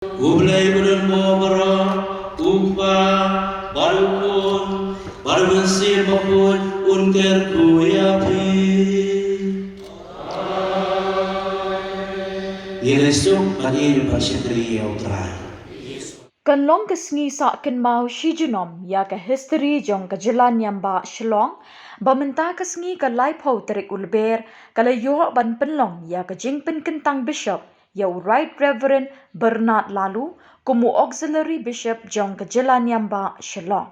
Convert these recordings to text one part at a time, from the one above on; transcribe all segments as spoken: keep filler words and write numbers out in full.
U Blei ba don bor baroh, u Kpa, bad u Khun, bad u Mynsiem Bakhuid, un kyrkhu ïa phi. Ïa la suk bad ïa la shakri ïa u Trai. Kan long ka sngi sah kynmaw shi junom ïa ka history jong ka jylla Niam Bah Shillong, ba mynta ka sngi ka laiphew tarik u Lber, ka la ïoh ban pynlong ïa ka jingpynkyntang Bishop ïa u Right Reverend Bernard Laloo kum u Auxiliary Bishop jong ka jylla Niam Bah Shillong.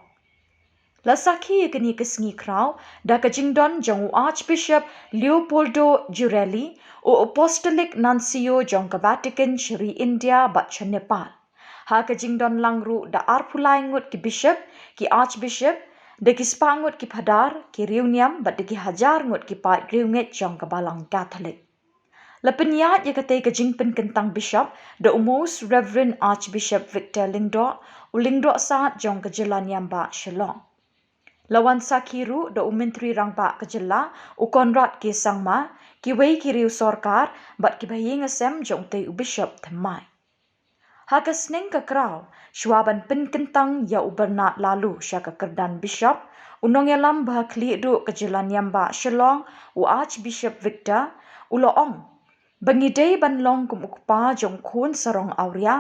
La sakhi ïa kane ka sngi khraw da ka jingdon jong u Archbishop Leopoldo Girelli, u Apostolic Nuncio jong ka Vatican sha ri India bad sha Nepal. Ha ka jingdon lang ruh da arphew lai ngut ki bishop, ki archbishop, da ki spah ngut ki phadar, ki riewniam bad da ki hajar ngut ki paid riewngeit jong ka Balang Katholik. La pynïaid ïa katei ka jingpynkyntang Bishop da u Most Reverend Archbishop Victor Lyngdoh, u Lyngdoh Sad jong ka jylla Niam Bah Shillong. La wan sakhi ruh da u Myntri Rangbah ka jylla, u Conrad K Sangma, kiwei ki riew sorkar bad kiba ïing ïasem jong utei u Bishop thymmai. Ha ka sneng ka khraw, shuwa ban pynkyntang ïa u Bernard Laloo sha ka kyrdan Bishop, u nongïalam ba ha khlieh duh ka jylla Niam Bah Shillong, u Archbishop Victor, u la ong ba ngi dei ban long kum u kpa jong u khun sarong awria,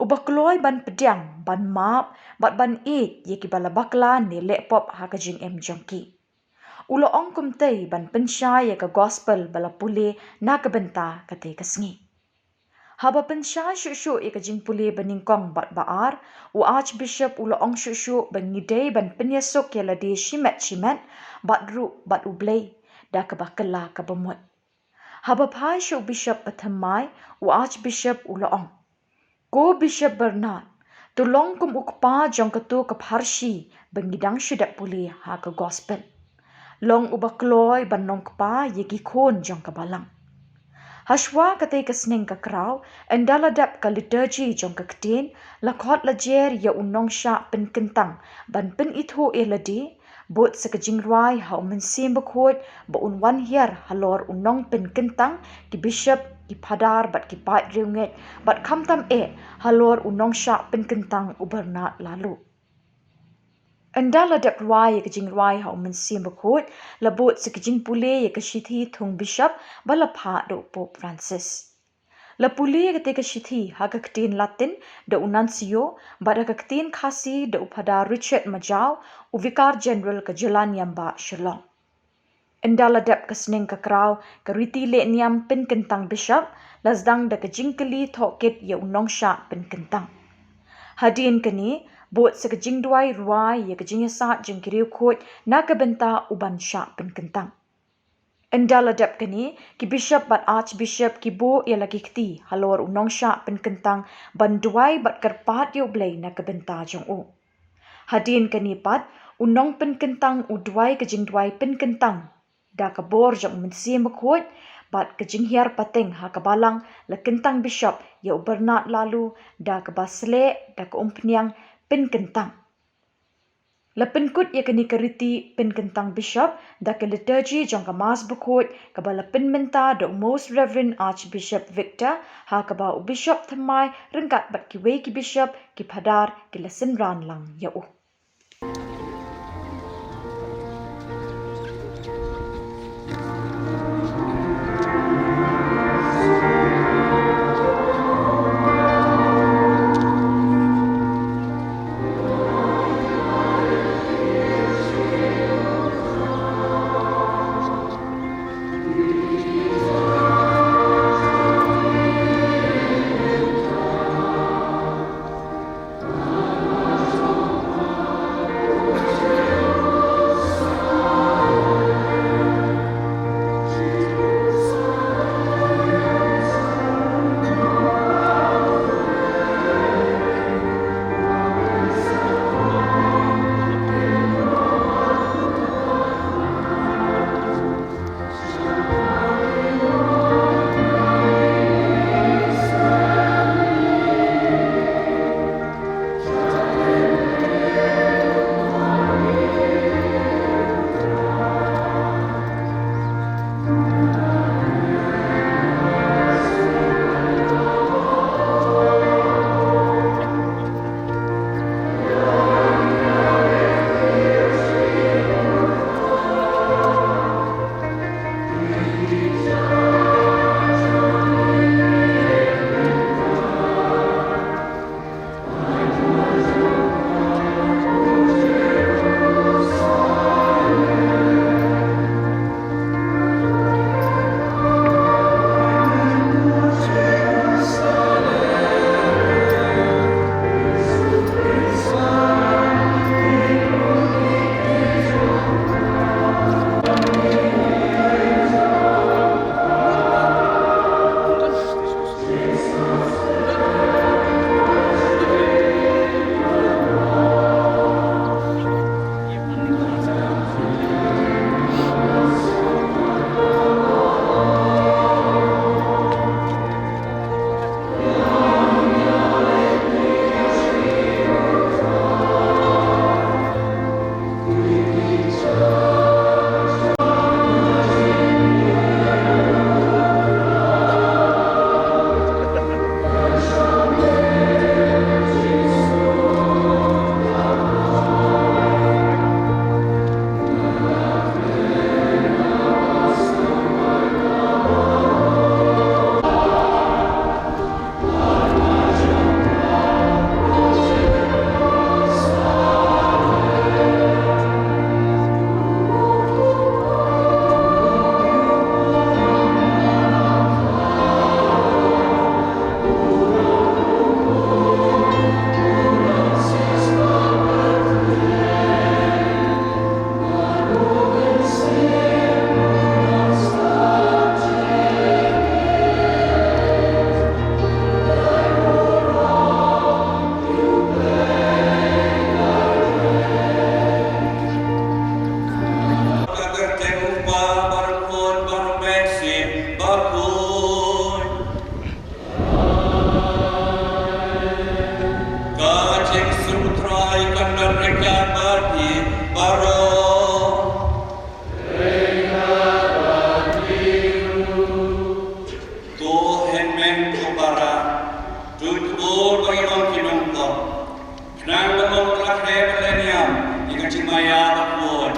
uba kloi ban pdiang, ban map bad ban ïeit ïa kiba la bakla ne leh pop ha ka jingim jong ki. U la ong kumtei ban pynshai ïa ka gospel ba la pule na ka bynta katei ka sngi. Haba pynshai shuh shuh ïa ka jingpule ba nyngkong bad ba ar, u Archbishop u la ong shuh shuh ba ngi dei ban pynïasuk ïa lade shimet shimet bad ruh bad U Blei da kaba kylla kaba mut. Haba phai sha u Bishop ba thymmai, u Archbishop u la ong, ko Bishop Bernard, to long kum u kpa jong kato ka pharshi ba ngi dang shu dep pule ha ka gospel. Long uba kloi ban long kpa ïa ki khun jong ka Balang. Hashwa katei ka sneng ka khraw, ynda la dep ka liturgy jong ka ktien, la khot la jer ïa u nongshah pynkyntang ban pynithuh ïa lade, bud sa ka jingrwai ha u Mynsiem Bakhuid ba un wan hiar halor u nongpynkyntang, ki bishop, ki phadar bad ki paid riewngeit, bad khamtam eh halor u nongshah pynkyntang u Bernard Laloo. Ynda la dep rwai ïa ka jingrwai ha u Mynsiem Bakhuid, la bud sa ka jingpule ïa ka shithi thung bishop ba la phah da u Pope Francis. La pule ïa katei ka shithi ha ka ktien Latin da u Nuncio bad ha ka ktien Khasi da u Phadar Richard Majaw, u Vikar General ka jylla Niam Bah Shillong. Ynda la dep ka sneng ka khraw, ka riti leh niam pynkyntang bishop la sdang da ka jingkylli thohkit ïa u nongshah pynkyntang. Hadien kane, bud sa ka jingduwai rwai ïa ka jingïasaid jong ki riewkhuid na ka bynta u ban shah pynkyntang. Ynda la dep kane, ki bishop bad archbishop ki buh ïa la ki kti halor u nongshah pynkyntang ban duwai bad kyrpad ïa U Blei na ka bynta jong u. Hadien kane pat, u nongpynkyntang u duwai ka jingduwai pynkyntang da ka bor jong u Mynsiem Bakhuid bad ka jinghiar pateng ha ka Balang, la kyntang bishop ïa u Bernard Laloo da kaba sleh da ka umphniang pynkyntang. La pynkut ïa kane ka riti pynkyntang bishop da ka liturgy jong ka Mass Bakhuid kaba la pynmynta da u Most Reverend Archbishop Victor, ha kaba u bishop thymmai ryngkat bad kiwei ki bishop, ki phadar, ki la synran lang ïa u. Ïa bad ïa baroh. To hynmen to para, to ïoh ba ngin long ki nongpop, khnang ba ngin ïoh ban khleh bad leh niam ïa ka jingmaïa bakhuid.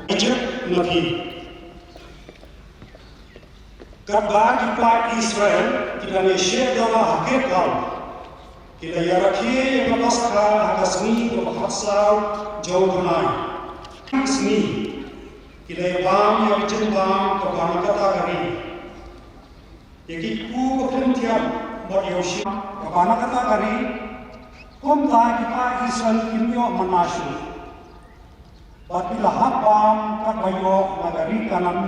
Ijip na phi. Katba ki paid Israel ki dang ïasheh dohkha ha Gilgal, ki la ïarakhe ïa ka Paskha ha ka sngi kaba khatsaw jong u bnai. Sngi ki la ïabam ïa ka jingbam kaba na kata ka ri. Ïa ki kpu ba khlem thiah bad ïa u shyiap kaba na kata ka ri, kumta ki paid Israel kim ïoh manna shuh. Bad ki la hap bam katba ïoh na ka ri Kanaan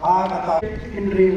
ha kata ka ri.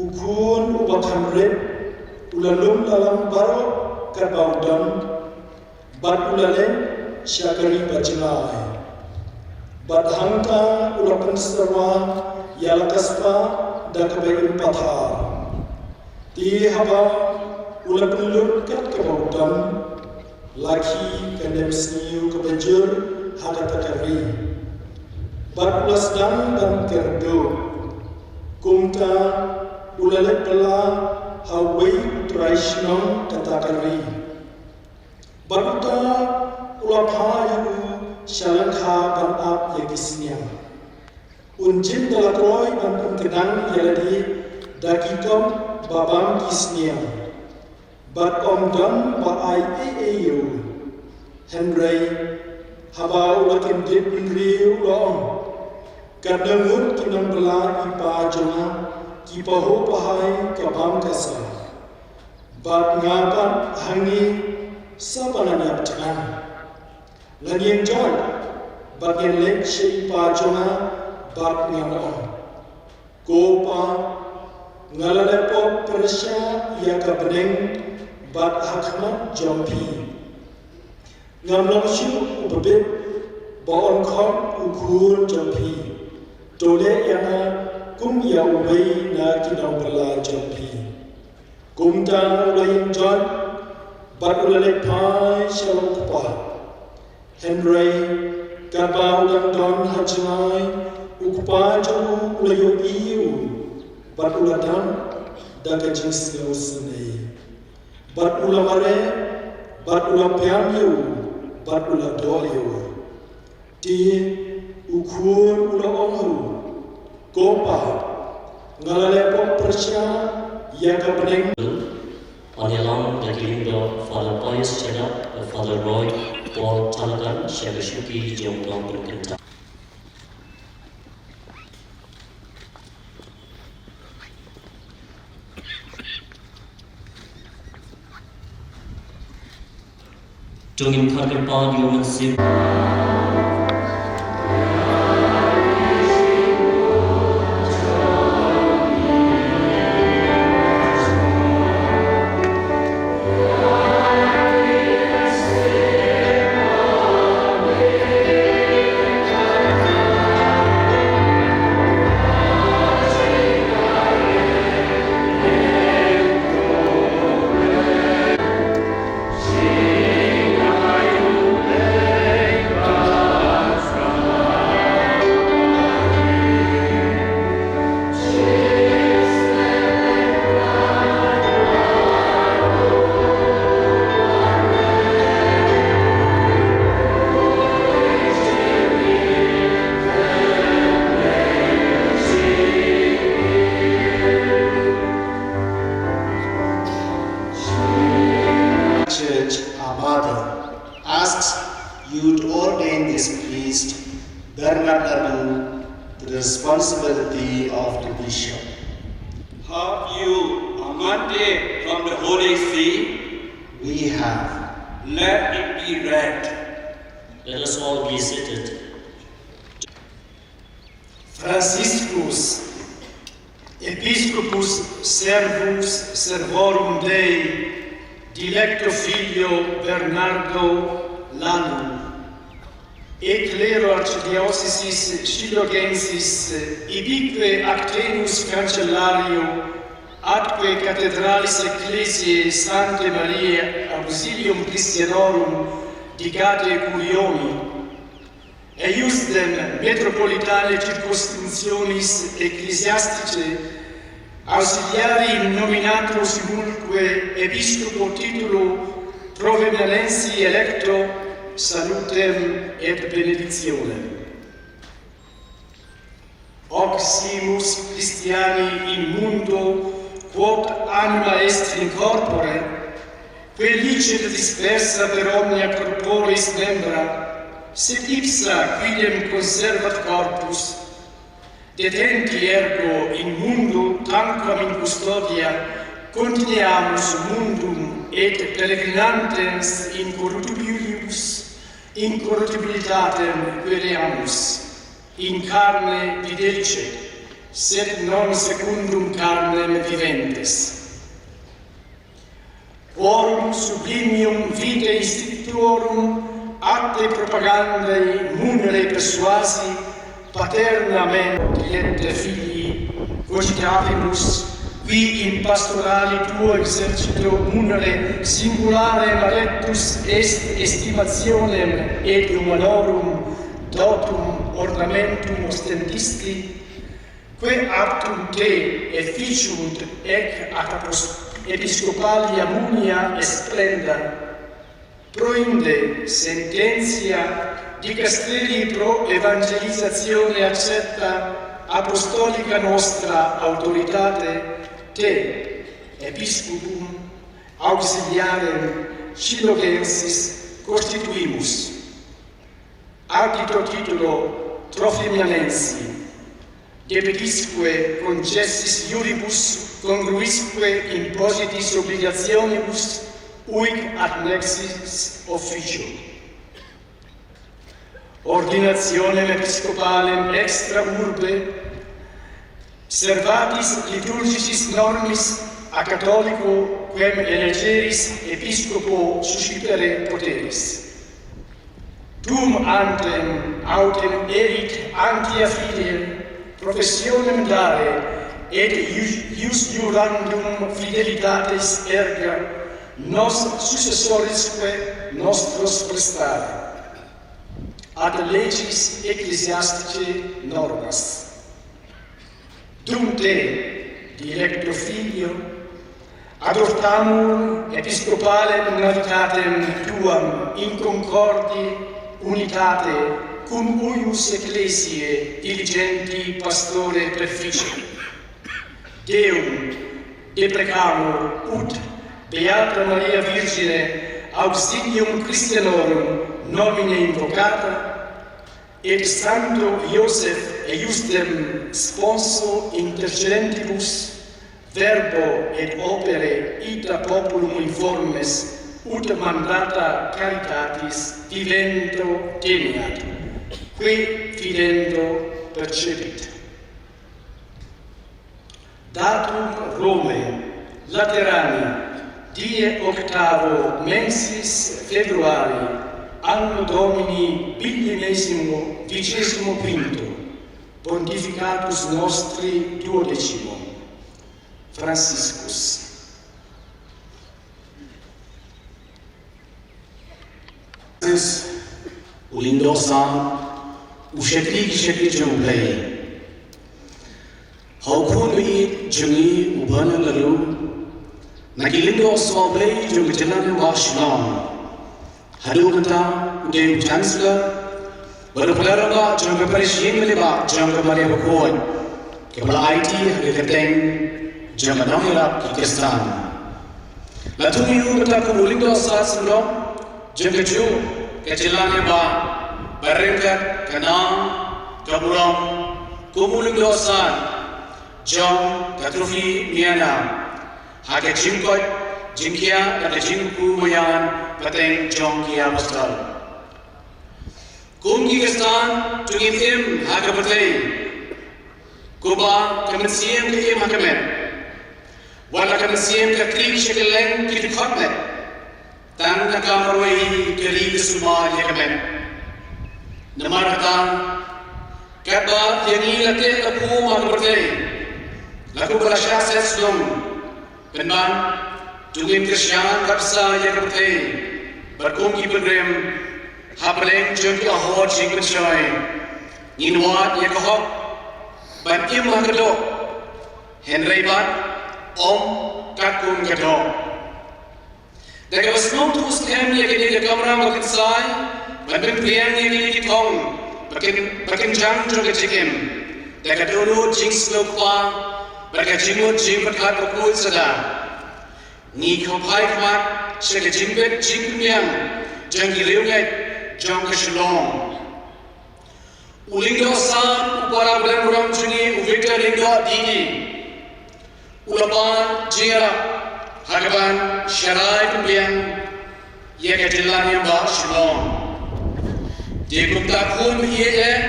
U khun uba khamrit u la lum la lang baroh katba u don. Bad u la leit sha ka ri ba jngai. Bad hangta u la pynsyrwa ïa la ka spah da kaba im pathar. Te haba u la pynlut kat kaba u don, la khie ka nep sniew kaba jur ha kata ka ri. Bad u la sdang ban kyrduh. Kumta u la leit bylla ha uwei u trai shnong kata ka ri. Bad uta u la phah ïa u sha lyngkha ban ap ïa ki sniang. Un jin da la kloi ban pynkdang ïa lade da ki kop ba bam ki sniang. Bad ym don ba ai ei ei ïa u. Hynrei haba u la kyndit bynriew u la ong, katno ngut ki nongbylla i pa jong nga ki pahuh pahai ka bam ka sa. Bad nga pat hangne sa ba ngan ïap thngan. Ngan ïeng jot bad ngan leit sha i pa jong nga bad ngan ong, ko pa, nga la leh pop pyrshah ïa ka bneng bad ha khmat jong phi. Ngam long shuh uba bit ba un khot u khun jong phi. To leh ïa nga kum ïa uwei na ki nongbylla jong phi. Kumta u la ïeng jot bad u la leit phai sha u kpa. Hynrei katba u dang don ha jngai, u kpa jong u u la ïohi ïa u bad u la dap da ka jingsngewsynei. Bad u la mareh bad u la biang ïa u bad u la doh ïa u. Te u khun u la ong ha u, ko pa, nga la leh pop pyrshah ïa ka bneng. On ïalam da ki lyngdoh Father Pius Chedak bad Father Roy Paul Talakan sha ka shuki jong u nongpynkynta. To ngin khar kyrpad ïa u Mynsiem. Church, our mother, asks you to ordain this priest, Bernard Adu, to the responsibility of the bishop. Have you a mandate from the Holy See? We have. Let it be read. Let us all be seated. Franciscus, Episcopus servus servorum Dei, dilecto filio Bernardo Lanum, et clero archdiocesis Shilogensis, ibique Actenus cancellario, atque cathedralis ecclesiae Sanctae Mariae ausilium Christianorum dicate curioni, eiusdem metropolitanae circumscriptionis ecclesiasticae ausiliarium nominator simulcro episcopo titulo Provenanensi electo, salutem et benedictionem. Hoc simus Christiani in mundo, quod anima est in corpore, quae licet dispersa per omnia corporis membra, sed ipsa quidem conservat corpus. Detenti ergo in mundo tanquam in custodia, contineamus mundum et peregrinantens incorruptibilibus incorruptibilitatem quereamus, in carne videlicet, sed non secundum carnem viventes. Forum Sublimium Vitae Institutorum ad te propagandae munere persuasi paternam, et filii cogitavimus, qui in pastorali tuo exercito munere singularem adeptus est estimationem et humanorum dotum ornamentum ostentisti, quae aptum te efficiunt ec ad apos-, episcopalia munia esplenda. Proinde sententia dicasterii pro evangelizatione accepta apostolica nostra auctoritate, te episcopum auxiliarem Shilogensis constituimus. Addito titulo Tropimianensi, debitisque concessis iuribus congruisque impositis obligationibus, uic ad nexis officio. Ordinationem episcopalem extra urbe servatis liturgicis normis a catholico quem elegeris episcopo suscipere poteris. Tum antem autem erit antia fidem professionem dare, et ius, ius iurandum fidelitatis erga nos successorisque nostros prestare. Ad leges ecclesiasticae normas. Dum te, dilecto filio, adoptamur episcopalem navitatem tuam in concordi unitate cum uius ecclesiae diligenti pastore perficie. Deum deprecamur ut Beata Maria Virgine auxilium Christianorum nomine invocata, et sancto Ioseph eiusdem sponso intercedentibus, verbo et opere ita populum informes ut mandata caritatis vivendo teneat, qui fidendo percepit. Datum Romae, Laterani, die octavo mensis Februari, anno Domini billinesimo vigesimo quinto, pontificatus nostri duodecimo. Franciscus. Francis, u lyngdoh san, u shakri ki shakri jong U Blei. Ha u khun ba ïeit jong ngi u Bernard Lalu, na ki lyngdoh sawbah Blei jong ka jylla ne ba Shillong. Haduh mynta u dei u Chancellor bad u Palar Rangbah jong ka Parish Ïing Rangbah jong ka Maria Bakhuid, kaba la aiti ha ka kyrteng jong ka Nongïarap ki Khristan. La thung ïa u mynta kum u lyngdoh san synrop jong kajuh ka jylla ne ba, ba ryngkat ka nam ka burom kum u lyngdoh san jong ka Trophy Miana ha ka jingkoit jingkhiah da ka jingkyrkhu maïan pateng jong ki apostol. Kum ki Khristan to ngin im ha ka pyrthei kumba ka mynsiem ka im ha ka met. Wat la ka mynsiem ka kri sha kylleng ki dkhot met, tang ka kam marwei ka ri ka sumar ïa ka met. Namar kata, katba ïa ngi la teh la pum ha ka pyrthei, la kumba la shah set shnong, pynban to ngin kyrshan baptisa ïa ka pyrthei bad kum ki pilgrim hapdeng jong ki ahor jingpynshoi, ngin wad ïa ka hok ban im ha ka doh, hynrei bad ym katkum ka doh. Da kaba sngewthuh skhem ïa kane ka kamram ba kynsai ban pynpriang ïa kine ki thong ba kyn, ba kynjang jong ka jingim, da ka dohnud jingsngewkpa bad ka jingmut jingpyrkhat bakhuid sada, ngi kham phai khmat sha ka jingbit jingpynbiang jong ki riewngeit jong ka Shillong. U lyngdoh san u para brethren jong ngi u Victor Lyngdoh Didi u la pan jingïarap ha kaban sharai pynbiang ïa ka jylla niam ba Shillong. Te kumta khun ba ïeit eh,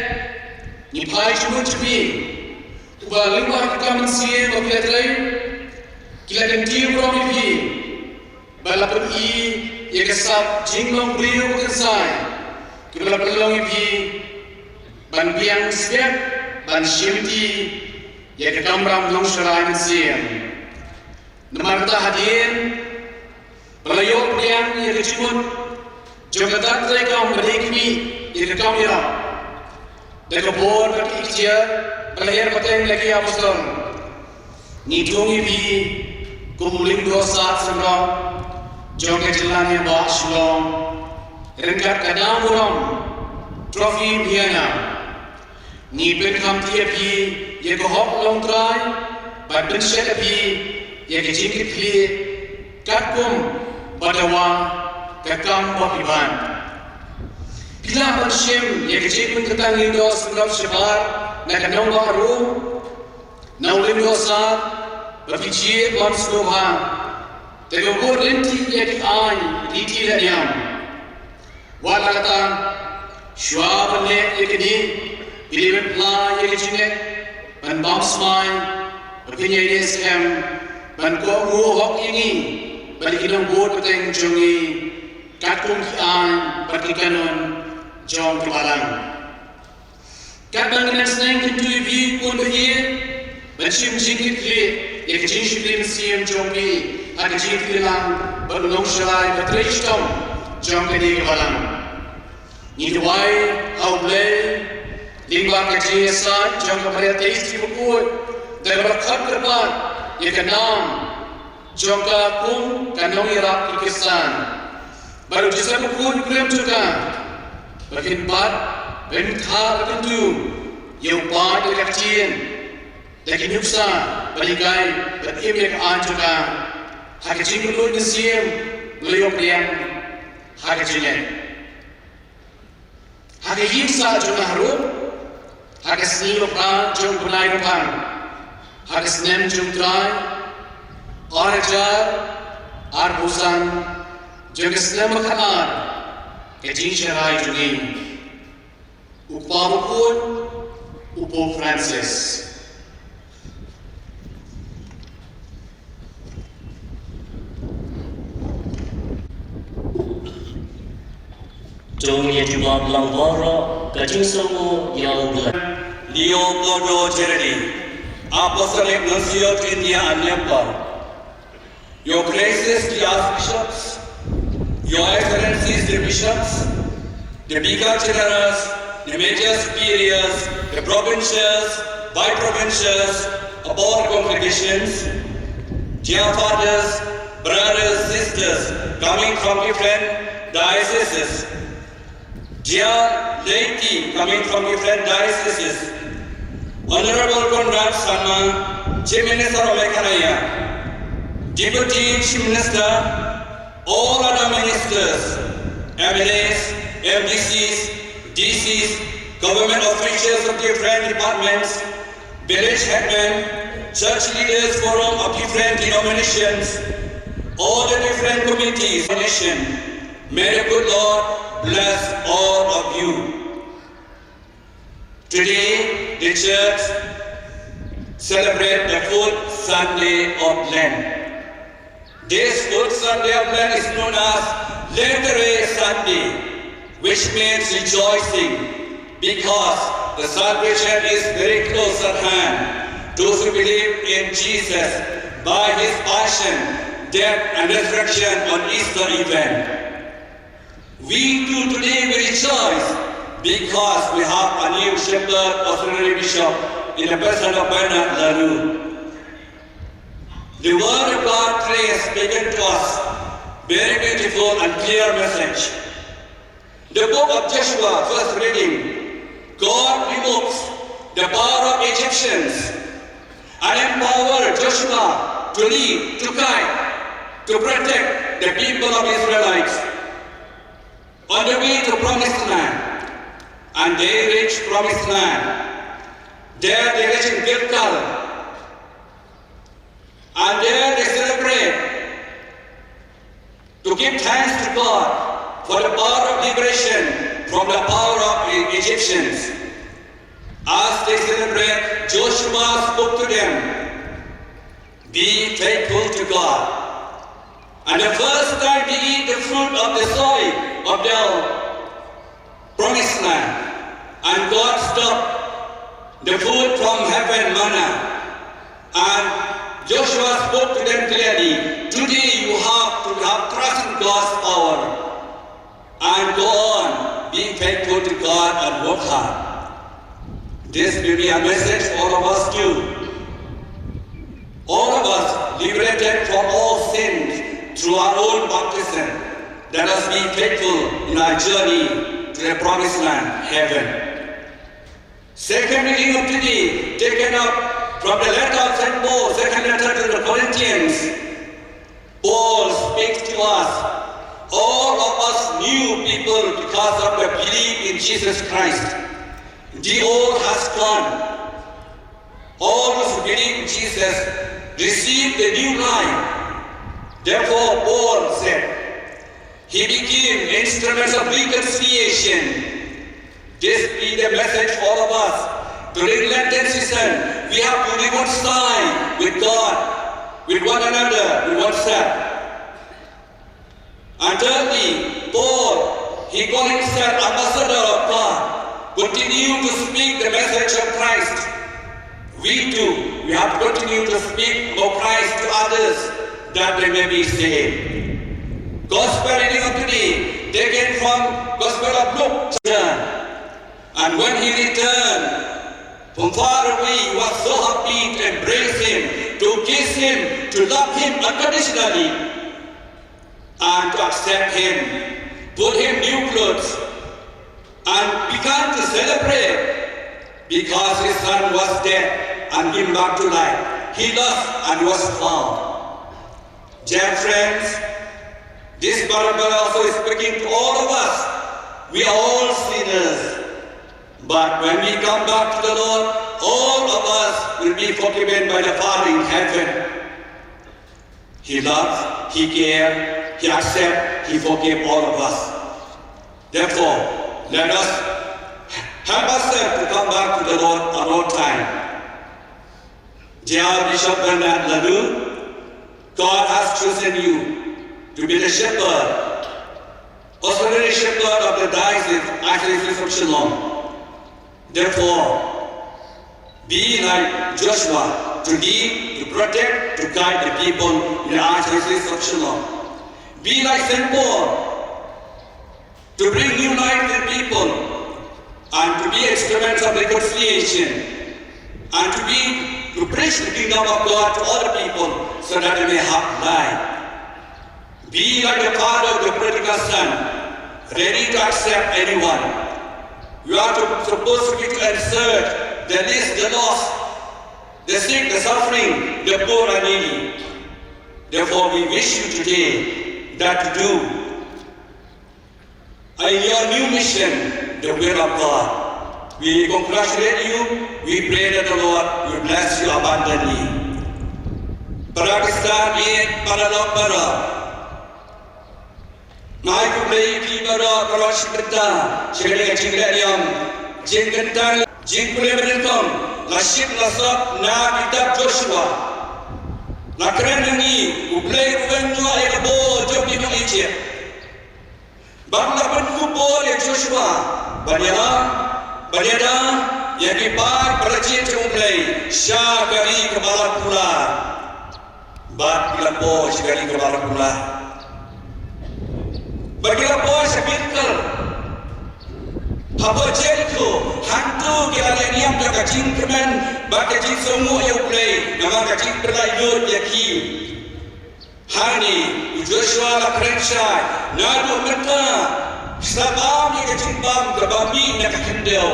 ngi phai jingmut jong phi uba lyngba ka kam mynsiem ba phi la trei, ki la kyntiew burom ïa phi bad la Ïa ka sap jinglong briew ba kynsai kiba la pynlong ïa phi ban biang sbiang ban shimti ïa ka kamram nongsharai mynsiem. Namar kata hadien ba la ïoh pdiang ïa ka jingmut jong ka dak trai kam ba dei kmie ïa ka kam ïarap da ka bor bad ka ikhtiar ba la hiar pateng na ki apostol, ngi thung ïa phi kum u lyngdoh sap symbai jong ka jylla Niam Bah Shillong ryngkat ka dang burom trophy Miana. Ngi pynkham ïa phi ïa ka hok long trai bad pynshet ïa phi ïa ka jingkitkhlieh katkum ba dawa ka kam ba phi ban. Phi lah ban shim ïa ka jingpynkyntang lyngdoh sngewbha shabar na ka nongbah Rom na u lyngdoh sap ba phi jied ban sngewbha. Te ka bor lynti ïa ki aiñ lynti la niam. Wat la kata, shuwa ban leh ïa kine, phi dei ban pla ïa ka jingngeit ban bam smai ba phin ïai leh skhem ban kohnguh hok ïa ngi bad ïa ki nongbud pateng jong ngi katkum ki aiñ bad ki kanun jong ka balang. Katba ngi nang sneng kyntu ïa phi khun ba ïeit ban shim jingkitkhlieh ïa ka jingshakri mynsiem jong phi ha ka jingkyrpang bad u nongsharai ba trei shitom jong kane ka balang. Ngi duwai ha U Blei lyngba ka jingïasaid jong ka Maria Theisotti bakhuid da kaba la khot kyrpad ïa ka nam jong ka kum ka nongïarap ki Khristan. Bad u Joseph bakhuid u kren jong ka ba kin bat ban tha ba kin tu ïa u paid ïa ka ktien da ki nuksa ba hikai bad im ïa ka aiñ jong ka ha ka jingkylluid mynsiem. Ngi la ïoh pdiang ha ka jingngeit. Ha ka ïing sah jong nga harum, ha ka sngi ba phra jong u bnai Rymphang, ha ka snem jong u Trai ar hajar arphew san, jong ka snem ba khatar ka jingshakri jong ngi, u Kpa Bakhuid, u Pope Francis. To ngin ïa jubab lang baroh ka jingsngewnguh ïa U Blei. Leo Theodore Jaracz, Apostolic Nuncio to India and Nepal. Your Graces, the Archbishops, Your Excellencies, the Bishops, the Vicar Generals, the Major Superiors, the Provincials, Vice Provincials of all congregations, dear fathers, brothers, sisters coming from different dioceses, dear laity coming from different dioceses, Honorable Conrad Sangma, Chief Minister of Meghalaya, Deputy Chief Minister, all other ministers, M L As, M D Cs, D Cs, government officials of different departments, village headmen, church leaders, forum of different denominations, all the different committees, nation. May the good Lord bless all of you. Today, the church celebrates the fourth Sunday of Lent. This fourth Sunday of Lent is known as Laetare Sunday, which means rejoicing, because the salvation is very close at hand. Those who believe in Jesus by his passion, death, and resurrection on Easter event. We too today we rejoice because we have a new shepherd, auxiliary bishop, in the person of Bernard Laru. The word of God today has spoken to us very beautiful and clear message. The book of Joshua, first reading, God removes the power of Egyptians and empower Joshua to lead, to guide, to protect the people of Israelites on the way to promised land. And they reach promised land. There they reach in Gilgal. And there they celebrate to give thanks to God for the power of liberation from the power of the Egyptians. As they celebrate, Joshua spoke to them, "Be faithful to God. And the first time they eat the fruit of the soil of the promised land. And God stopped the food from heaven, manna. And Joshua spoke to them clearly, "Today you have to have trust in God's power and go on, be faithful to God and work hard." This will be a message for all of us too. All of us liberated from all sins through our own baptism. Let us be faithful in our journey to the promised land, heaven. Second reading of today, taken up from the letter of Saint Paul, second letter to the Corinthians. Paul speaks to us. All of us new people because of the belief in Jesus Christ. The old has gone. All those who believe in Jesus receive the new life. Therefore, Paul said, "He became instruments of reconciliation." This be the message for all of us. During Lenten season, we have to reconcile with God, with one another, with oneself. And thirdly, Paul, he called himself ambassador of God, continue to speak the message of Christ. We too, we have to continue to speak about Christ to others that they may be saved. Gospel reading of today, taken from Gospel of Luke. And when he returned from far away, he was so happy to embrace him, to kiss him, to love him unconditionally, and to accept him, put him new clothes, and began to celebrate because his son was dead and came back to life. He lost and was found. Dear friends, this parable also is speaking to all of us. We are all sinners. But when we come back to the Lord, all of us will be forgiven by the Father in heaven. He loves, He cares, He accepts, He forgives all of us. Therefore, let us help ourselves to come back to the Lord at all time. Dear Bishop Bernard Ladu, God has chosen you to be the shepherd, auxiliary shepherd of the diocese, Archdiocese of Shillong. Therefore, be like Joshua to lead, to protect, to guide the people in the Archdiocese of Shillong. Be like Saint Paul to bring new life to people and to be instruments of reconciliation and to be to preach the kingdom of God to other people so that they may have life. Be like the father of the prodigal son, ready to accept anyone. You are to, supposed to be to insert the least, the lost, the sick, the suffering, the poor and needy. Therefore, we wish you today that to do in your new mission the will of God. We congratulate you. We pray that the Lord will bless you abundantly. Para Khristan, para lok para. Nga ai khublei ïa phi baroh, baroh shi kynta, sha kane ka jingïalam, jingkynta, jingkhublei ba nyngkong, la shit la sop na kitab Joshua. La kren ha ngi, U Blei u wan noh ïa ka bor jong ki nong Egypt. Bad la pynkup bor ïa Joshua ban ïalam, ban ïada ïa ki paid para jied jong U Blei sha ka ri kaba la kular. Bad ki la poi sha ka ri kaba la kular. Bad ki la poi sha Bethel. Hapoh Jeriko, hangto ki la leh niam da ka jingkmen bad ka jingsngewnguh ïa U Blei, namar ka jingpynlait lut ïa ki. Hangne u Joshua la kren shai, naduh mynta sa bam ïa ka jingbam kaba mih na ka khyndew.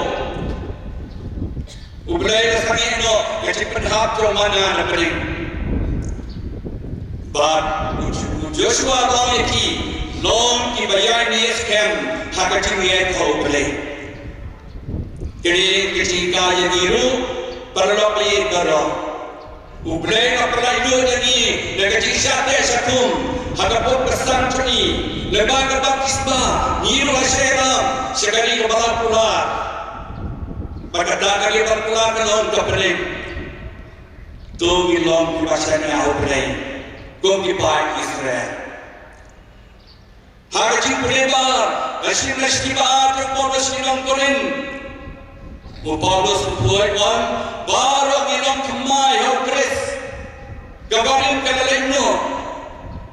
U Blei la sangeh noh ïa ka jingpynhap jong manna na pdeng. Bad u, u Joshua la ong ïa ki, long kiba ïaineh skhem ha ka jingïaid ha U Blei. Kane ka jinghikai ïa ngi ruh, paralok ïeit baroh. U Blei u la pynlait lut ïa ngi da ka jingshah teh shah kum ha ka pop ka sang jong ngi. Lyngba ka baptisma ngi ruh la shah ïalam sha ka ri kaba la kular. Bad kata ka ri kaba la kular ka long ka pdeng. To ngin long kiba shaniah ha U Blei kum ki paid Israel. Ha ka jingpule ba ka shim la shi ba ka por la shi nong Korinth. U Paulus u pule wan baroh ngi long thymmai ha u Khrist. Ka barim ka la leh noh.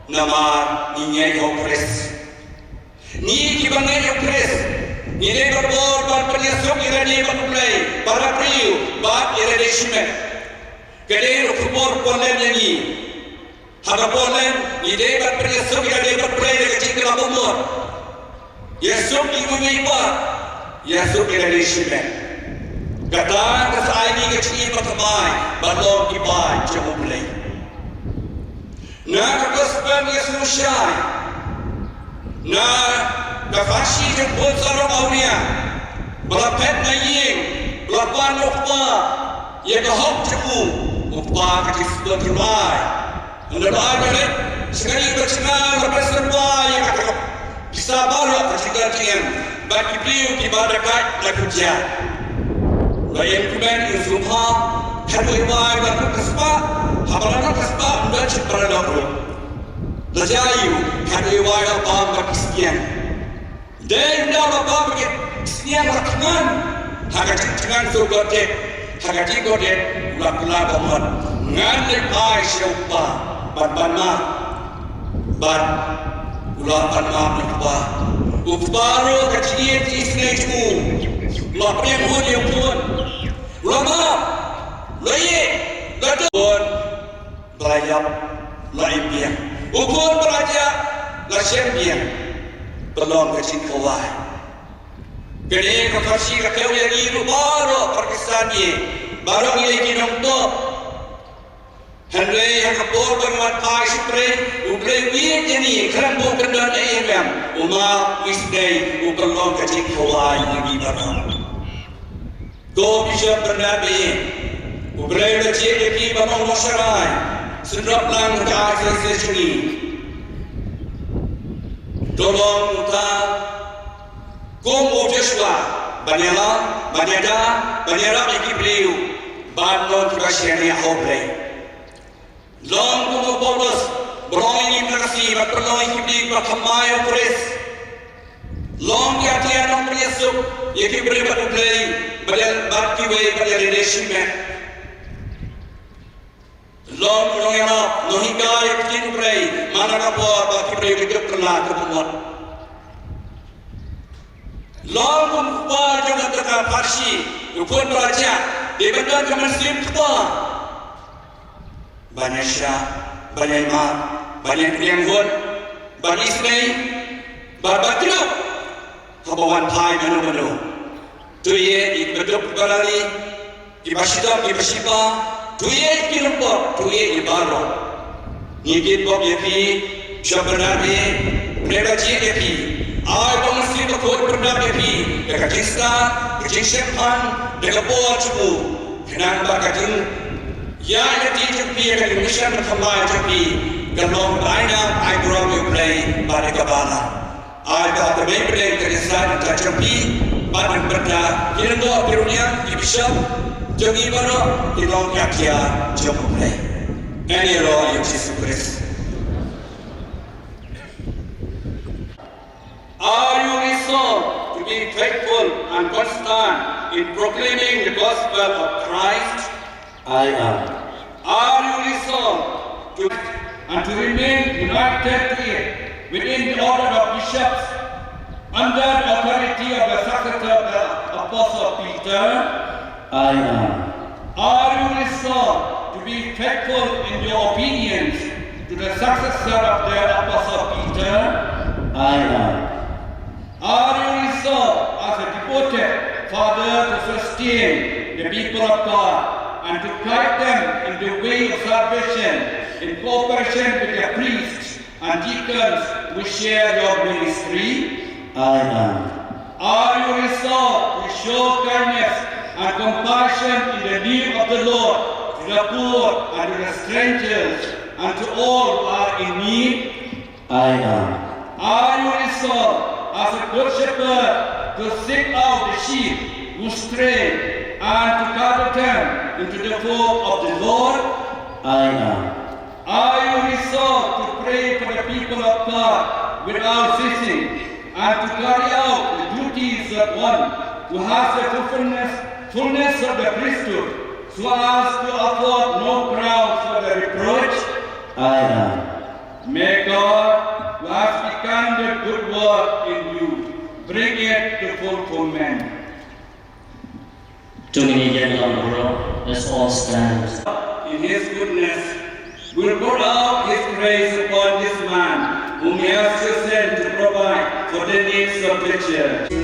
Namar ngi ngeit ha u Khrist. Ngi kiba ngeit ha u Khrist ngi dei ban bor ban pynïasuk ïa lade bad U Blei, para briew bad ïa lade shimet. Ka dei ruh ka bor pynlong ïa ngi. Ha ka por lem ngi dei ban pynïasuk ïa lade bad U Blei da ka jingkylla bymjukut. Ïasuk ïa u mei pat, ïasuk ïa lade shimet. Kata ka sa ai ngi ka jingim bathymmai ban long ki paid jong U Blei. Na ka gospel ïa u Mosai, na ka pharshi jong u Sarong Awria, ba la phet na ïing, ba la pan u kpa ïa ka hok jong u, u kpa ka jingsngewthuh jong u. Ynda la ai ba leit sha ka ïing ba jngai, la pynshai ïa kata ka pisa baroh ka jingkyrkieh bad ki briew kiba da kait la kujia. La ïeng kumne ïa u sngewbha, haduh ïa wai ba lut ka spah, haba la lut ka spah ym don shuh ba la lok ruh. La jia ïa u, haduh ïa wai la bam bad ki sniang. Dei ynda la bam bad ki sniang la thngan ha ka jingthngan sha u Gordon, ha ka jingkordit u la kylla ba mut ngan leit ai sha u kpa ban pan map. Bad u la pan map ïa u kpa. U kpa ruh ka jingïeit isynei jong u, u la pdiang hun ïa u khun. U la map, u la ïeit, u la don. Ba la ïap, la im biang. U khun ba la jah, la shem biang. Pynlong ka jingkhawai. Kane ka pharshi ka kiew ïa ngi ruh baroh para Khristan, ïa baroh ngi ki nongpop. Hynrei ha ka por ba ngi wan phai sha U Blei, U Blei u ïeit ïa ngi, khlem buh kyndon ei ei ruh, u map, u isynei, u pynlong ka jingkhawai ïa ngi baroh. Ko Bishop Bernard Beiñ, U Blei u la jied ïa phi ban long nongsharai synrop lang ha ka diocese jong ngi. To long uta kum u Joshua, ban ïalam, ban ïada, ban ïarap ïa ki briew ban long kiba shaniah ha U Blei. Long kum u Paulus, ba long ïa ngi mynta ka sngi, ban pynlong ïa ki briew kiba thymmai ha u Khrist. Long ki atiar nongpynïasuk ïa ki briew bad U Blei, bad ïa, bad kiwei bad ïa lade shimet. Long u nongïarap, nonghikai ïa ka ktien U Blei man la ka por ba ki briew ki duk kylla ka bamut. Long kum u kpa jong kata ka pharshi, u khun ba la jah, dei ban don ka mynsiem kpa. Ban ïashah, ban ïaimap, ban ïakynduh, ban isynei, ban, ban kynduh. Haba wan phai mano mano, to ïeit ïa kiba duk kiba la ri, kiba shitom kiba shipa, to ïeit ïa ki lyngkot, to ïeit ïa baroh. Ngi kyrpad ïa phi, Bishop Bernard, U Blei un jied ïa phi. Ai ba u Mynsiem Bakhuid un pyndap ïa phi da ka jingstad, ka jingshemphang, da ka bor jong u, khnang ba ka jing ïa, ïa ka jingïaid jong phi, ïa ka jingmih sha ka thymmai jong phi, kan long ba ai nam ai burom ïa U Blei bad ïa ka balang. Ai ba ka mei pdeng ka jingstad ka jong phi bad ka bynta ki lyngdoh ki rynïeng ki bishop jong ngi baroh kin long ki atiar jong U Blei. Ngan ïaroh ïa U Jisu Khrist. Are you resolved to be faithful and constant in proclaiming the gospel of Christ? I am. Are you resolved to and to remain united to it within the order of bishops under the authority of the successor of the Apostle Peter? I am. Are you resolved to be faithful in your obedience to the successor of the Apostle Peter? I am. Are you resolved as a devoted father to sustain the people of God and to guide them in the way of salvation in cooperation with the priests and deacons who share your ministry? I am. Are you resolved to show kindness and compassion in the name of the Lord to the poor and to the strangers and to all who are in need? I am. Are you resolved as a good shepherd to seek out the sheep who stray and to gather them into the fold of the Lord? I am. Are you resolved to pray for the people of God without ceasing, and to carry out the duties of one who has the fullness, fullness of the priesthood, so as to afford no ground for the reproach. I am. May God, who has begun the good work in you, bring it to fulfillment. To ngin ïeng lang baroh, let's all stand. In his goodness, will pour out his grace upon this man whom he has chosen to provide for the needs of the church.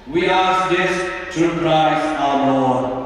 We ask this through Christ our Lord.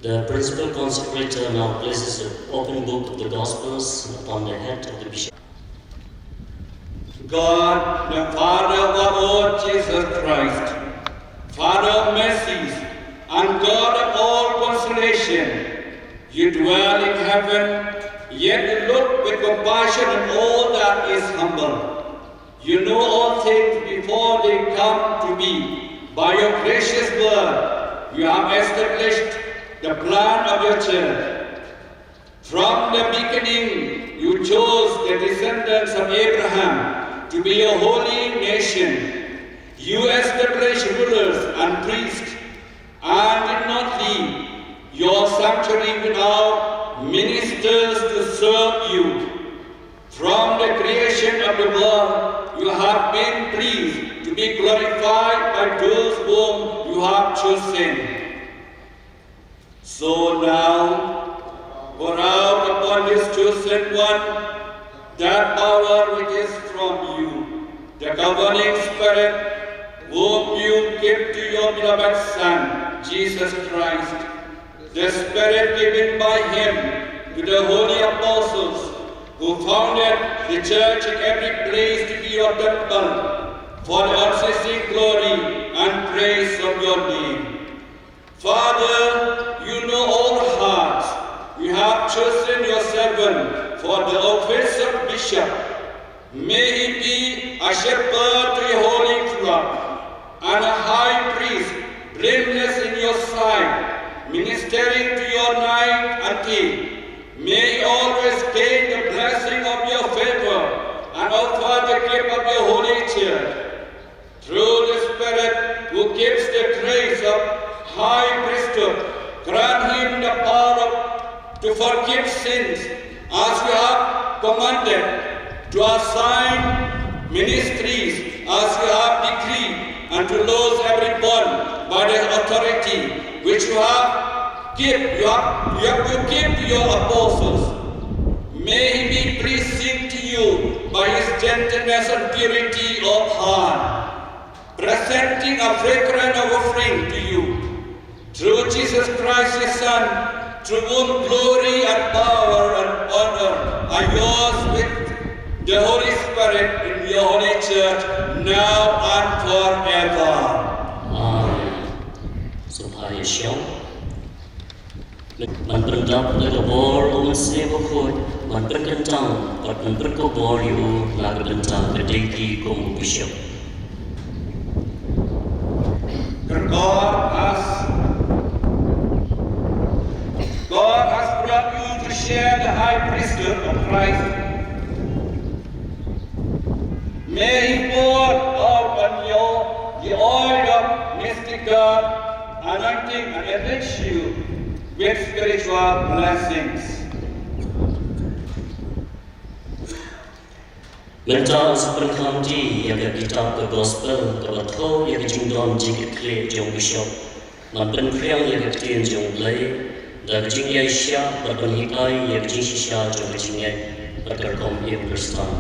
The principal consecrator now places the open book of the Gospels upon the head of the bishop. God, the Father of our Lord Jesus Christ, Father of mercies and God of all consolation, you dwell in heaven, yet you look with compassion on all that is humble. You know all things before they come to be. By your gracious word, you have established the plan of your church. From the beginning, you chose the descendants of Abraham to be a holy nation. You established rulers and priests, and did not leave your sanctuary without ministers to serve you. From the creation of the world, you have been pleased to be glorified by those whom you have chosen. So now, pour out upon this chosen one that power which is from you, the governing spirit, whom you gave to your beloved Son, Jesus Christ, the spirit given by him to the holy apostles, who founded the church in every place to be your temple, for the unceasing glory and praise of your name. Father, you know all hearts. You have chosen your servant for the office of bishop. May he be a shepherd to your holy flock and a high priest, blameless in your sight, ministering to your night and day. May he always gain the blessing of your favor and offer the gift of your holy church. Through the Spirit who gives the grace of high priesthood, grant him the power of, to forgive sins as you have commanded, to assign ministries as you have decreed, and to loose every bond by the authority which you have give, you have, you have, you give to your apostles. May he be pleasing to you by his gentleness and purity of heart, presenting a fragrant offering to you. Through Jesus Christ, his Son, to whom glory and power and honor are yours with the Holy Spirit in your holy church, now and forever. Amen. So I Ïa shong. Man pyndap da ka bor u Mynsiem Bakhuid, man pynkyntang bad man pynkup bor ïa u na ka bynta ka dei ki kum u bishop. God has, God has brought you to share the high priesthood of Christ. May He pour out on you the oil of mystical anointing and enrich you with spiritual blessings. Mynta sa pynkham ti ïa ka kitab ka Gospel kaba thoh ïa ka jingdon jingkitkhlieh jong u bishop. Ban pynphriang ïa ka ktien jong U Blei da ka jingïaishah bad ban hikai ïa ka jingshisha jong ka jingngeit bad ka rukom im Khristan.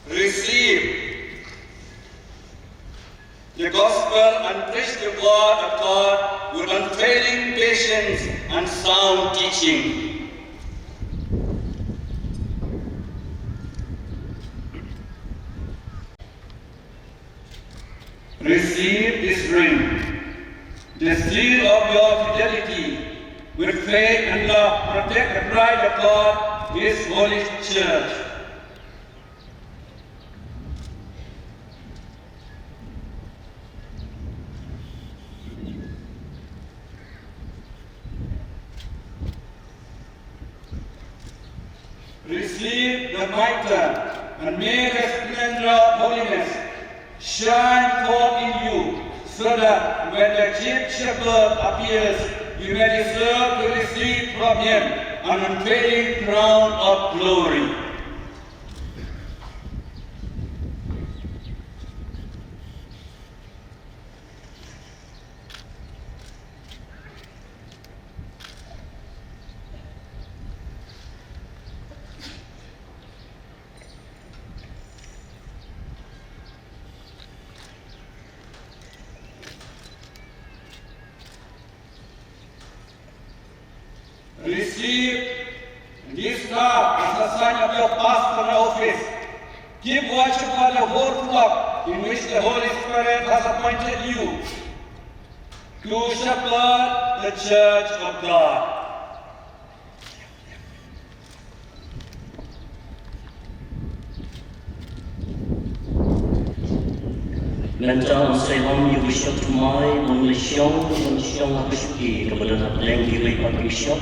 Receive the gospel and preach the word of God with unfailing patience and sound teaching. Receive this ring, the seal of your fidelity. With faith and love, protect the bride of God, His holy church. Receive the mitre, and may the splendor of holiness shine forth in you, so that when the chief shepherd appears, you may deserve to receive from him an unfailing crown of glory. Receive this cup as a sign of your pastoral office. Keep watch over the whole flock in which the Holy Spirit has appointed you to shepherd the church of God. Mynta sa ïalam ïa u bishop thymmai ban leit shong, ban shong ha ka shuki kaba don hapdeng kiwei pat ki bishop.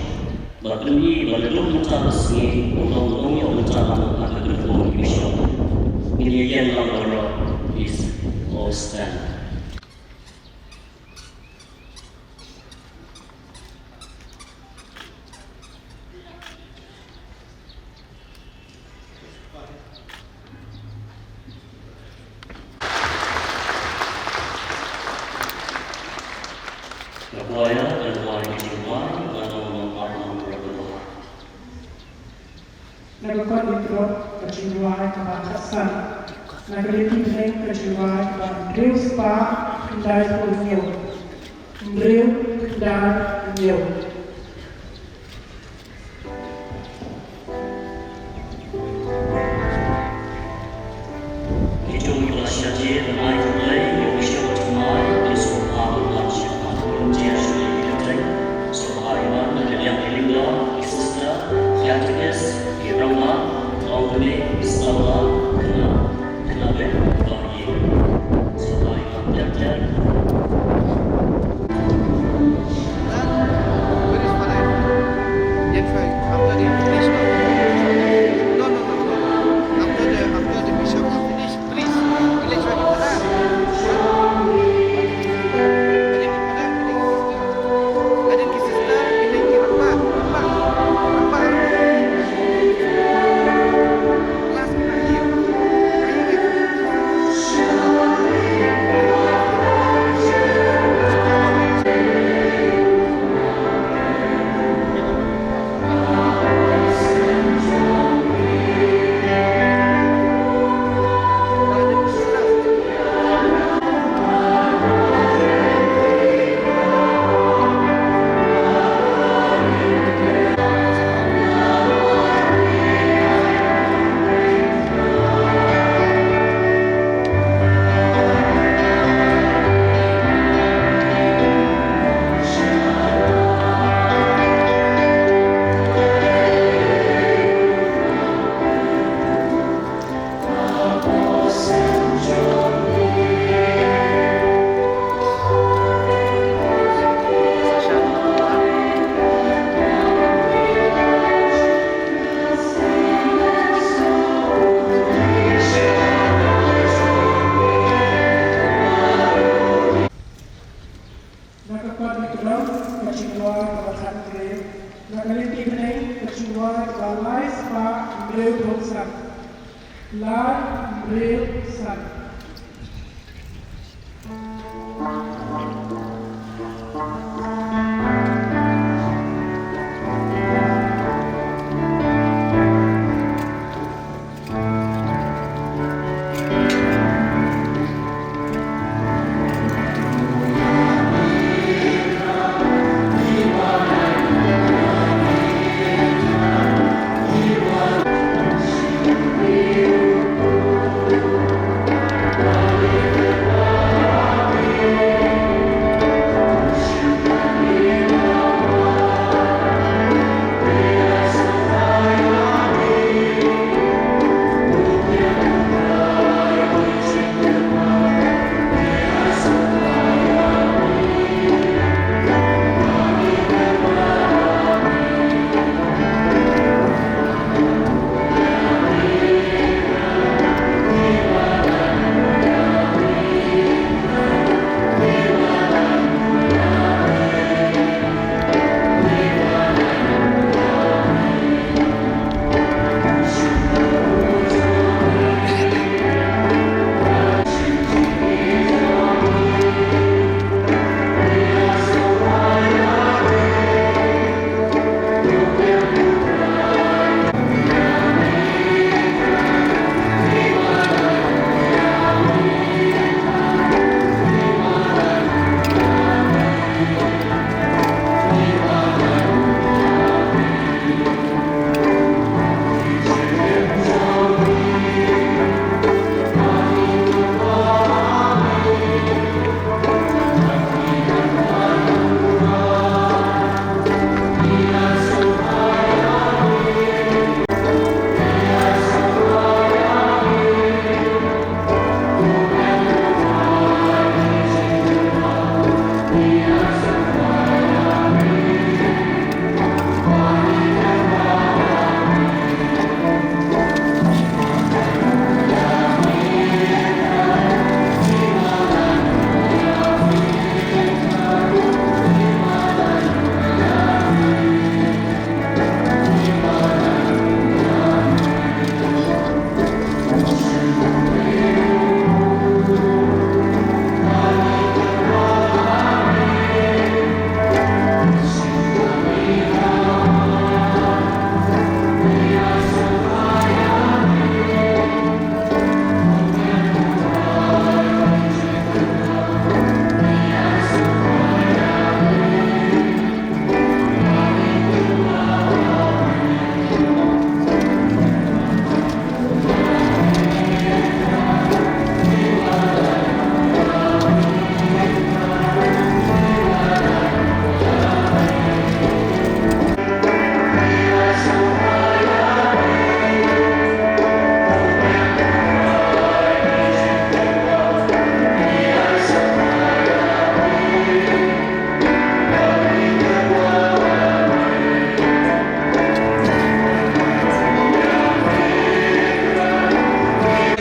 Bad pynban ban leit mynta ka sngi, ban long ban ïoh mynta ha ka kyrteng u bishop. Ngin ïa ïeng lang baroh, please all stand. Ka choir ka duwai ka jingrwai, ka dang long ar long. Na ka kot Nongkrop ka jingrwai kaba khatsan. Na ka lynti bneng ka jingrwai kaba hynriew spah khyndai phew hynñiew. Hynriew khyndai hynñiew. Ki jong ki ba la shah jied, ngan ai khublei ïa u bishop thymmai, ïa u sngewbha ban wan sha khmat volunteer sha ki kyrteng. Sngewbha ïa wan na ka liang ki leader, ki sister, ki catechists, ki rangbah, ong kane, ki sawla, khynnah, khynnah beit bad ïing. Sngewbha ïa wan ter ter. Where is Father? Yet, after the finish, no? No, no, no, no. After the, after the bishop have finished, please, village father. Father, father, sister. Father, sister, rangbah, rangbah, rangbah. Last night, Lai hynriew san. Lai hynriew san.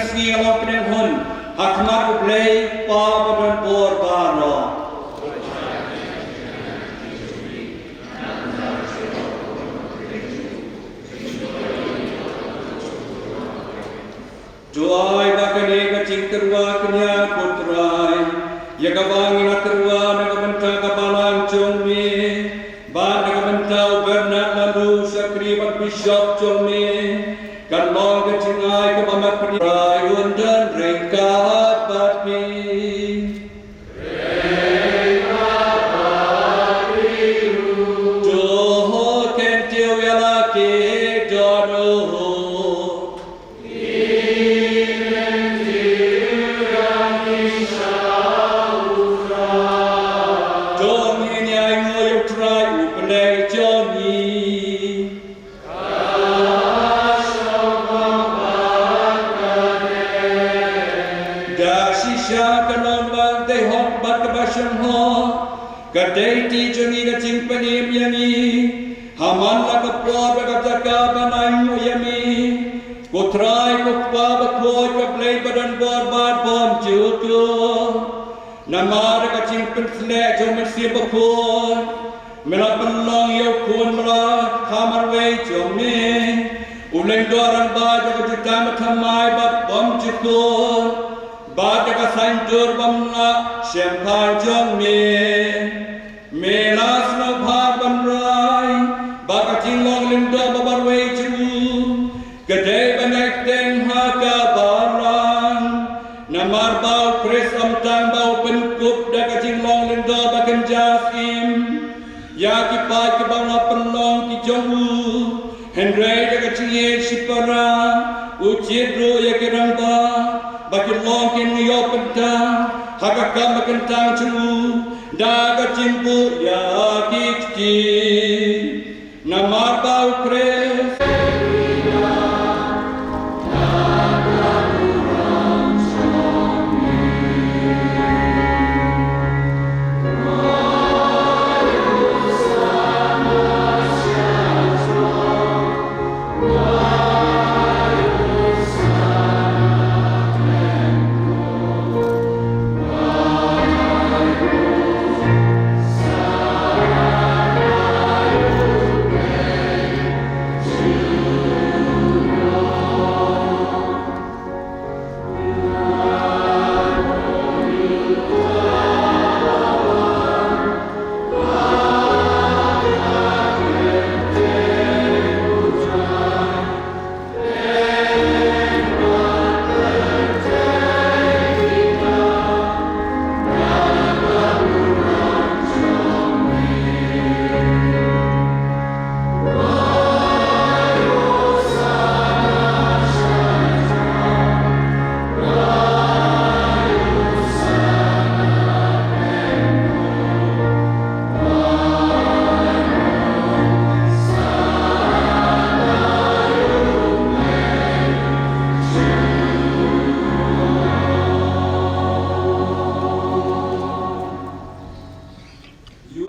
Sngi nga long pdeng hun ha khmat U Blei Kpa ba don bor baroh. To ai ba kane ka jingtyrwa kñia, ko Trai, ïa kaba ngi la tyrwa na ka bynta ka balang jong me bad na ka bynta u Bernard Lalu, shakri bad bishop jong me, kan long ka jingai kaba mat pyrthei. Trai un don ryngkat bad phi. To kyntiew ïa la ki dohnud. To ngin ïa ainguh ïa U Trai U Blei jong ngi. Da shisha ka long ba dei hok bad kaba shong hok, ka dei ti jong ngi ka jingpynim ïa ngi ha man la ka por bad ka jaka ban ainguh ïa me, ko Trai, ko Kpa bakhuid, ko Blei ba don bor bad bym jukut. Namar ka jingpynsleh jong u Mynsiem Bakhuid, me la pynlong ïa u Khun ba la kha marwei jong me, U lyngdoh rangbah jong ka jutang bathymmai bad bymjukut, bad da ka saiñdur bymngak shemphang jong me. Me la sngewbha ban rai ba ka jinglong lyngdoh ba marwei jong u ka dei ban ïaid teng ha ka balang. Namar ba U Khrist ym tang ba u pynkup da ka jinglong lyngdoh ba kynja syiem ïa ki paid kiba la pynlong ki jong u, hynrei da ka jingïeit shipara u jied ruh ïa ki rangbah ba kin long ki nongïoh bynta ha ka kam ba kyntang jong u, da ka jingbuh ïa ki kti. Namar ba U Khrist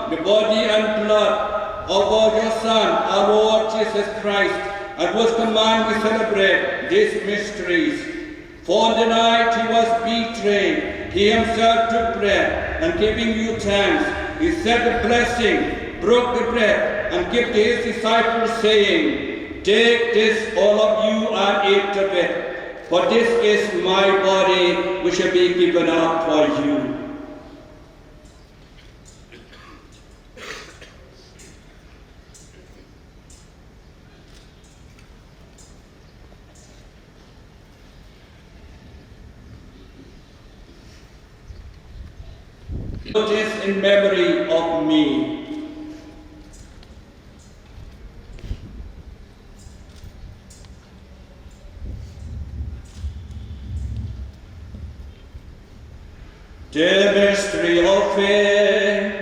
The body and blood of our dear Son, our Lord Jesus Christ, and whose command we celebrate these mysteries. For on the night he was betrayed, he himself took bread, and giving you thanks, he said a blessing, broke the bread, and gave to his disciples, saying, "Take this, all of you, and eat of it, for this is my body, which shall be given up for you." Do this in memory of me. The mystery of faith.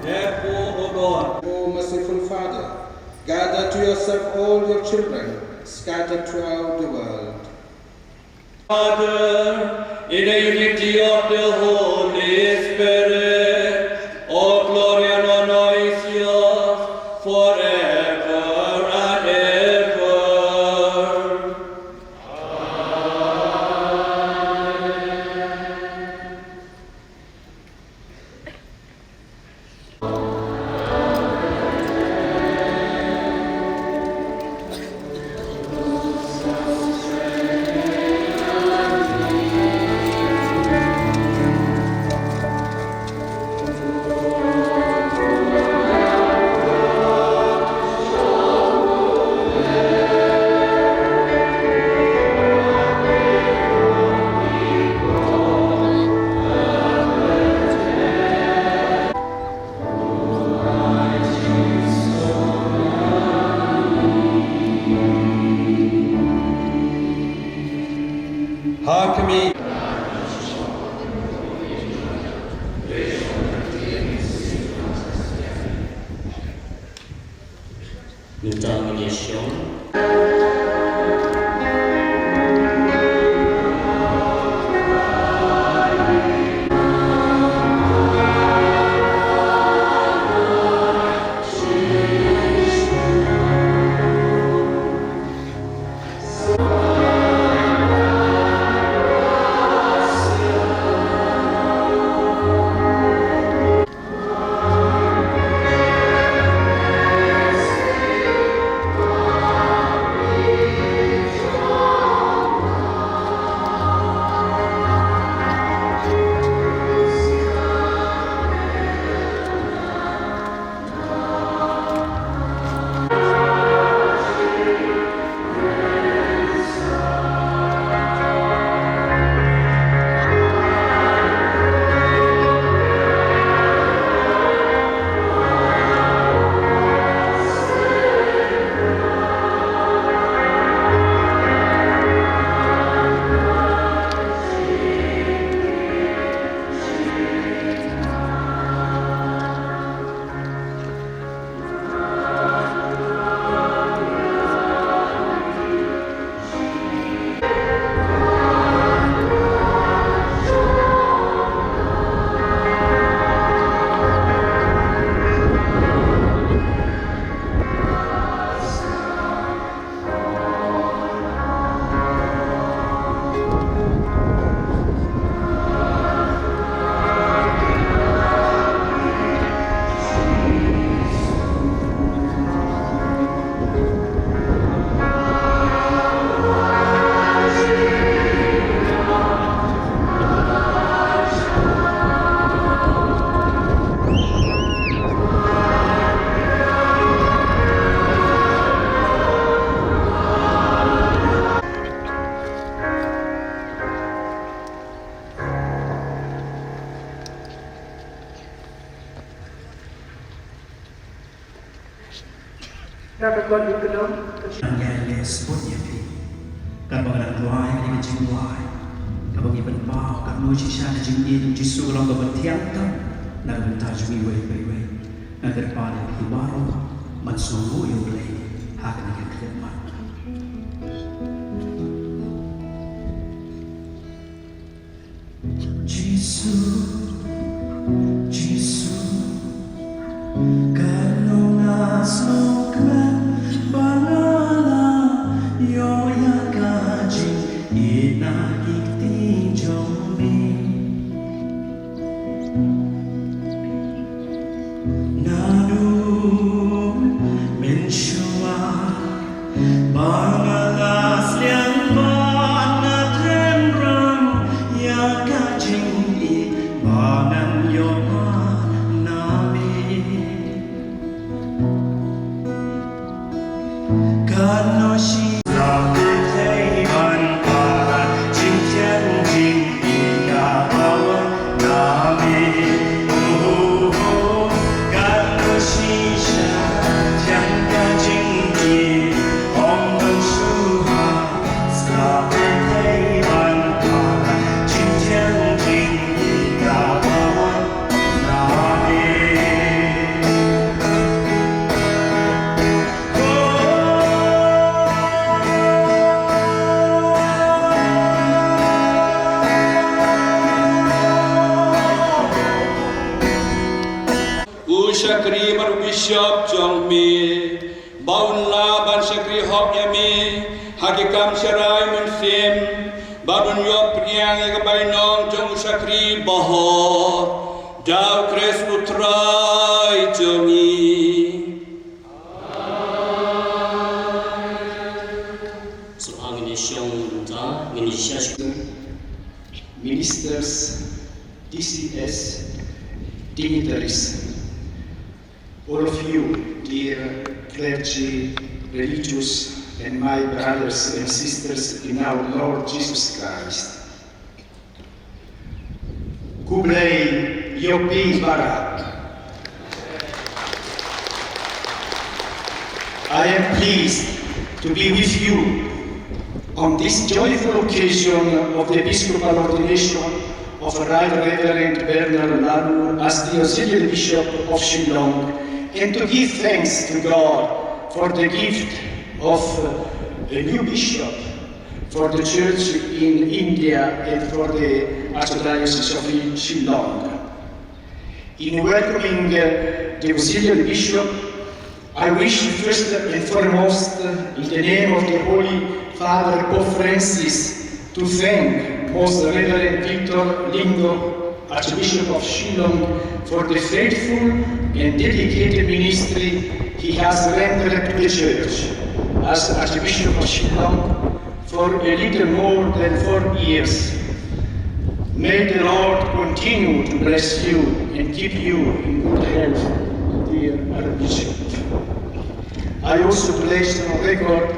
Therefore, O God, O merciful Father, gather to yourself all your children scattered throughout the world. Father, in the unity of the Holy Spirit, all glory and honor is yours forever and ever. Amen. Ha khmih. Nangta ngin ïa shong. Ka kot ïa ka long. Ngan ïa leh sport ïa phi. Katba nga dang duwai ïa ka jingduwai, kaba ngi pynpaw katno shisha ka jingïeit u Jisu ka long kaba thiang tam na ka bynta jong ngi iwei pa iwei. Nga kyrpad ïa phi baroh ban sngewnguh ïa U Blei ha kane ka khyllipmat. Jisu, Jisu, katno nga sngewkmen ba nga la ïoh ïa ka jingïeit na ki kti jong me. Naduh mynshuwa ba nga la sliang, ba nga trem rang ïa ka jingïeit ba ngan ïoh na me. Katno shisha la pyrthei ban palat jingthiang jingïeit kaba wan na me. Oh, oh, oh. Katno shisha thiang ka jingïeit, ym don shuh ha. La pyrthei ban palat jingthiang jingïeit kaba wan na me. U shakri bad u bishop jong me, ba un lah ban shakri hok ïa me ha ki kam sharai mynsiem, bad un ïoh pdiang ïa ka bainong jong u shakri bahok, da U Khrist U Trai jong ngi. Sngewbha ngin ïa shong bynta, ngin ïa sha shong. Ministers, D C S, dignitaries, all of you, dear clergy, religious, and my brothers and sisters in our Lord Jesus Christ. Khublei ïa phi baroh. I am pleased to be with you on this joyful occasion of the episcopal ordination of Right Reverend Bernard Lanu as the Auxiliary Bishop of Shillong, and to give thanks to God for the gift of a new bishop for the church in India and for the Archdiocese of Shillong. In welcoming, uh, the Auxiliary Bishop, I wish first and foremost, uh, in the name of the Holy Father Pope Francis, to thank Most Reverend Victor Lingo, Archbishop of Shillong, for the faithful and dedicated ministry he has rendered to the Church as Archbishop of Shillong for a little more than four years. May the Lord continue to bless you and keep you in good health, dear Archbishop. I also place on record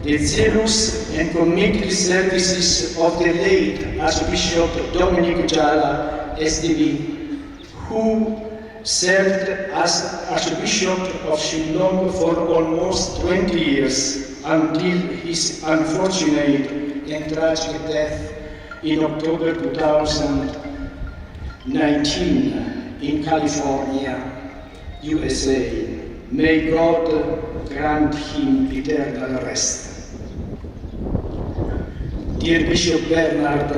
the zealous and committed services of the late Archbishop Dominic Jala, S D B, who served as Archbishop of Shillong for almost twenty years until his unfortunate and tragic death in October two thousand nineteen in California, U S A. May God grant him eternal rest. Dear Bishop Bernard,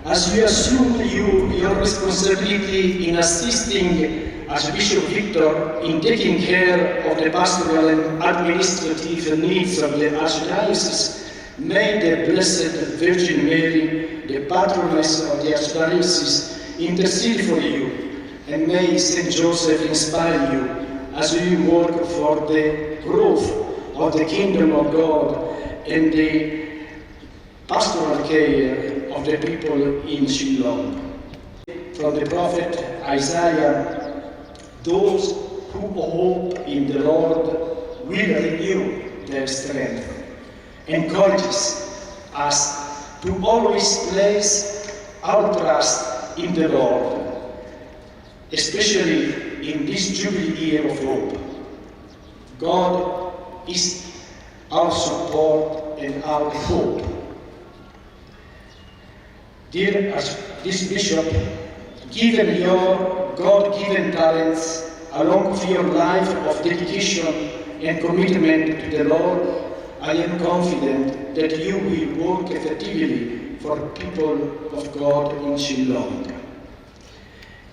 as you assume you, your responsibility in assisting Archbishop Victor in taking care of the pastoral and administrative needs of the Archdiocese, may the Blessed Virgin Mary, the patroness of the Archdiocese, intercede for you, and may Saint Joseph inspire you as you work for the growth of the kingdom of God and the pastoral care of the people in Shillong. From the prophet Isaiah, "Those who hope in the Lord will renew their strength," encourages us to always place our trust in the Lord, especially in this Jubilee year of hope. God is our support and our hope. Dear Archbishop, given your God-given talents, along with your life of dedication and commitment to the Lord, I am confident that you will work effectively for the people of God in Shillong.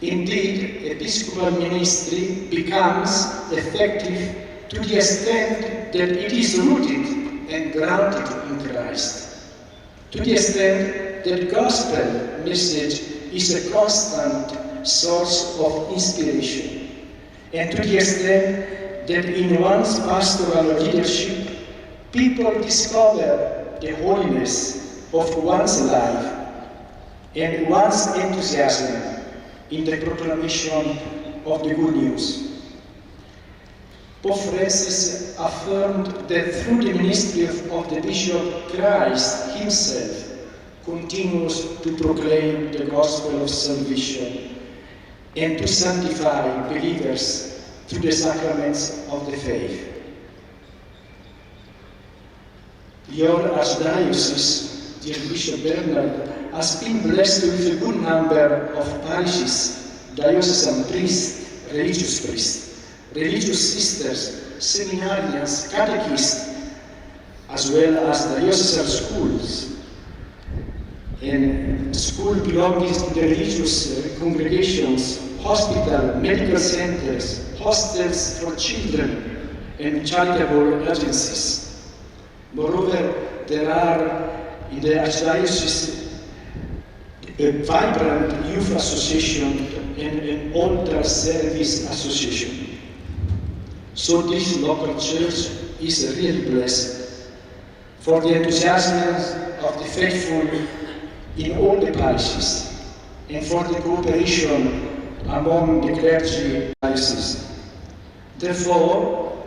Indeed, episcopal ministry becomes effective to the extent that it is rooted and grounded in Christ, to the extent that gospel message is a constant source of inspiration, and to the extent that in one's pastoral leadership, people discover the holiness of one's life and one's enthusiasm in the proclamation of the good news. Pope Francis affirmed that through the ministry of, of the bishop, Christ himself continues to proclaim the gospel of salvation and to sanctify believers through the sacraments of the faith. Your Archdiocese, dear Bishop Bernard, has been blessed with a good number of parishes, diocesan priests, religious priests, religious sisters, seminarians, catechists, as well as diocesan schools and school belonging to the religious uh, congregations, hospital, medical centers, hostels for children, and charitable agencies. Moreover, there are in the Archdiocese a vibrant youth association and an altar service association. So this local church is really blessed for the enthusiasm of the faithful in all the parishes and for the cooperation among the clergy diocese. Therefore,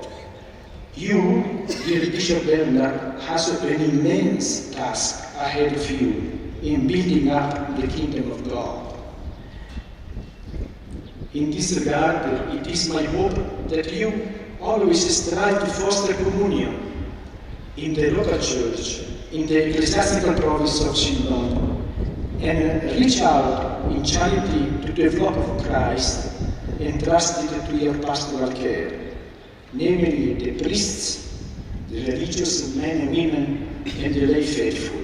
you, dear Bishop Bernard, has an immense task ahead of you in building up the kingdom of God. In this regard, it is my hope that you always strive to foster communion in the local church, in the ecclesiastical province of Shillong, and reach out in charity to the flock of Christ entrusted to your pastoral care, namely the priests, the religious men and women, and the lay faithful.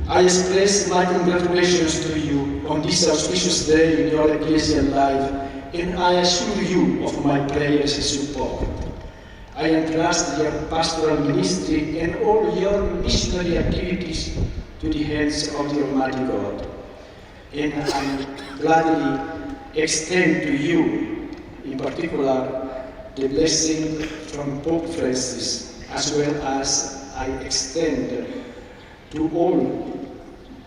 I express my congratulations to you on this auspicious day in your ecclesial life, and I assure you of my prayers and support. I entrust your pastoral ministry and all your missionary activities to the hands of the Almighty God. And I gladly extend to you, in particular, the blessing from Pope Francis, as well as I extend to all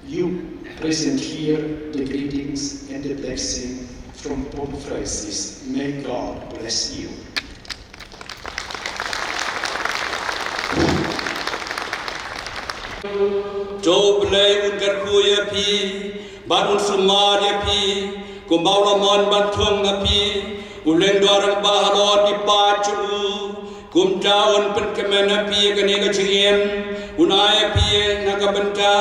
you present here the greetings and the blessing from Pope Francis. May God bless you. To Blei un kyrkhu ïa phi, bad un sumar ïa phi, kumba u la mon bad thung ha phi, u lyngdoh rangbah halor ki paid jong u, kumta un pynkmen ha phi ïa kane ka jingim, un ai ïa phi na ka bynta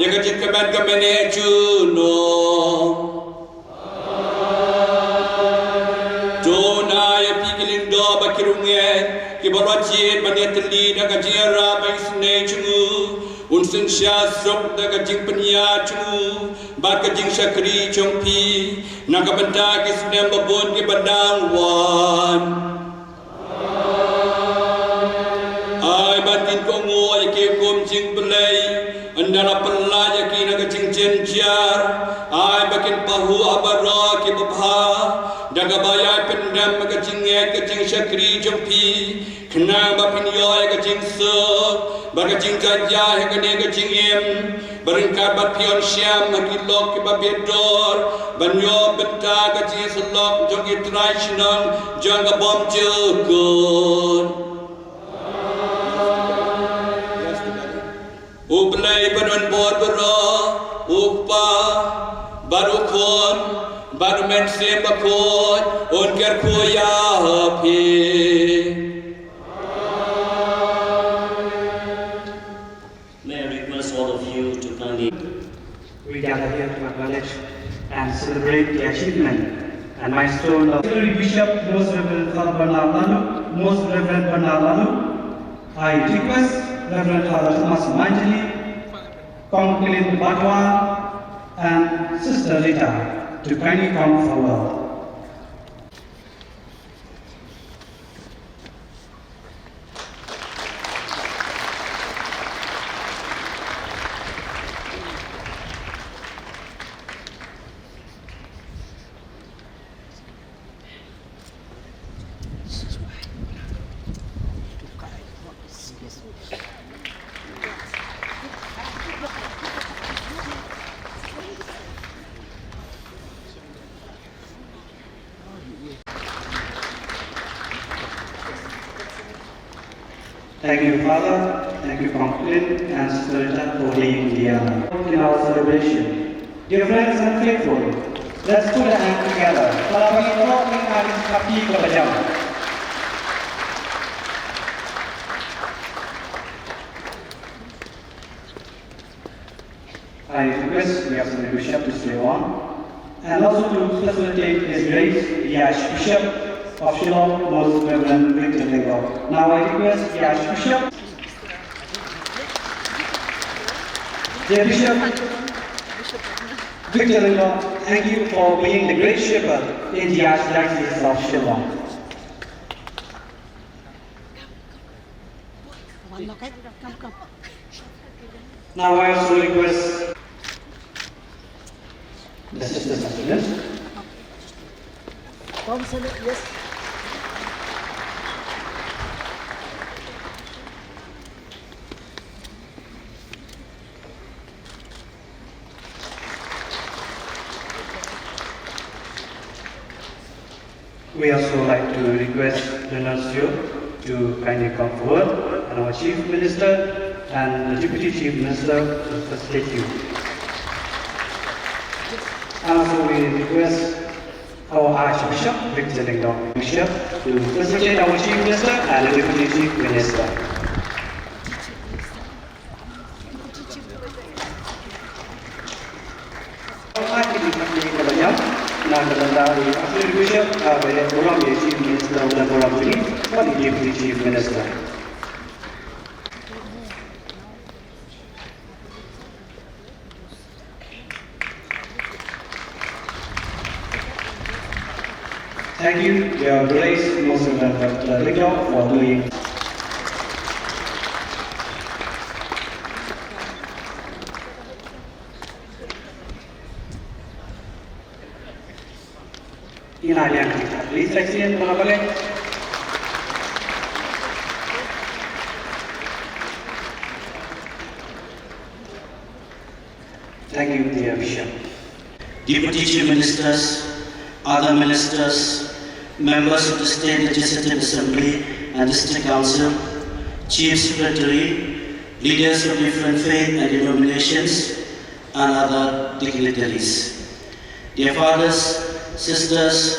ïa ka jingkmen ka mynne junom. To un ai ïa phi ki lyngdoh bad ki rungek, kiba la jied ban ïatylli da ka jingïarap ba isynei jong u, un synshar suk da ka jingpynïaid jong u bad ka jingshakri jong phi, na ka bynta ki snem ba bun kiba dang wan. Ai ba kin kohnguh ïa ki hukum jingblei, ynda la pyllait ïa ki na ka jingjynjar. Ai ba kin pahuh ha baroh ki babha da kaba ïai pyndem ka jingngeit ka jingshakri jong phi, khnang ba phin ïoh ïa ka jingsuk bad ka jingjynjar ha kane ka jingim. Ba ryngkat bad phi yn shim ha ki lok kiba biang dor, ban ïoh bynta ka jingïasyllok jong ki trai shnong jong ka bymjukut. U Blei ba don bor baroh, u Kpa bad u Khun Bad u Mynsiem Bakhuid un kyrkhu ïa phi. May I request all of you to kindly We gather here to acknowledge and celebrate the achievement and milestone of Bishop Most Reverend Father Bernard Lalu, Most Reverend Bernard Lalu. I request Reverend Father Thomas Manjali, Kong Clint Batwa, and Sister Rita to kindly come forward. Thank you, Father. Thank you, Kong Clint and Sister Rita, for leading the honor. In our celebration, dear friends and faithful, let's put a hand together. Para pangïaroh, ngin ai ka kti kaba jam. I request the Assistant Bishop to stay on and also to facilitate His Grace, the Archbishop of Shillong, Most Reverend Victor Lyngdoh. Now I request the Archbishop, the Bishop Victor Lyngdoh, thank you for being the great shepherd in the Archdiocese of Shillong. Come, come. Now I also request the sisters and students. Come, sir, yes. We also like to request the Nuncio to kindly come forward, and our Chief Minister and the Deputy Chief Minister to facilitate you. And also we request our Archbishop, Victor Lyngdoh Bishop, to facilitate our Chief Minister and the Deputy Chief Minister. Thank you, Your Grace, Most Reverend Doctor Lyngdoh, for doing. Ina yang kita. Please, Excellency, Honorable. Thank you, dear Bishop. Deputy Chief Ministers, other ministers, members of the State Legislative Assembly and District Council, Chief Secretary, leaders of different faith and denominations, and other dignitaries. Dear fathers, sisters,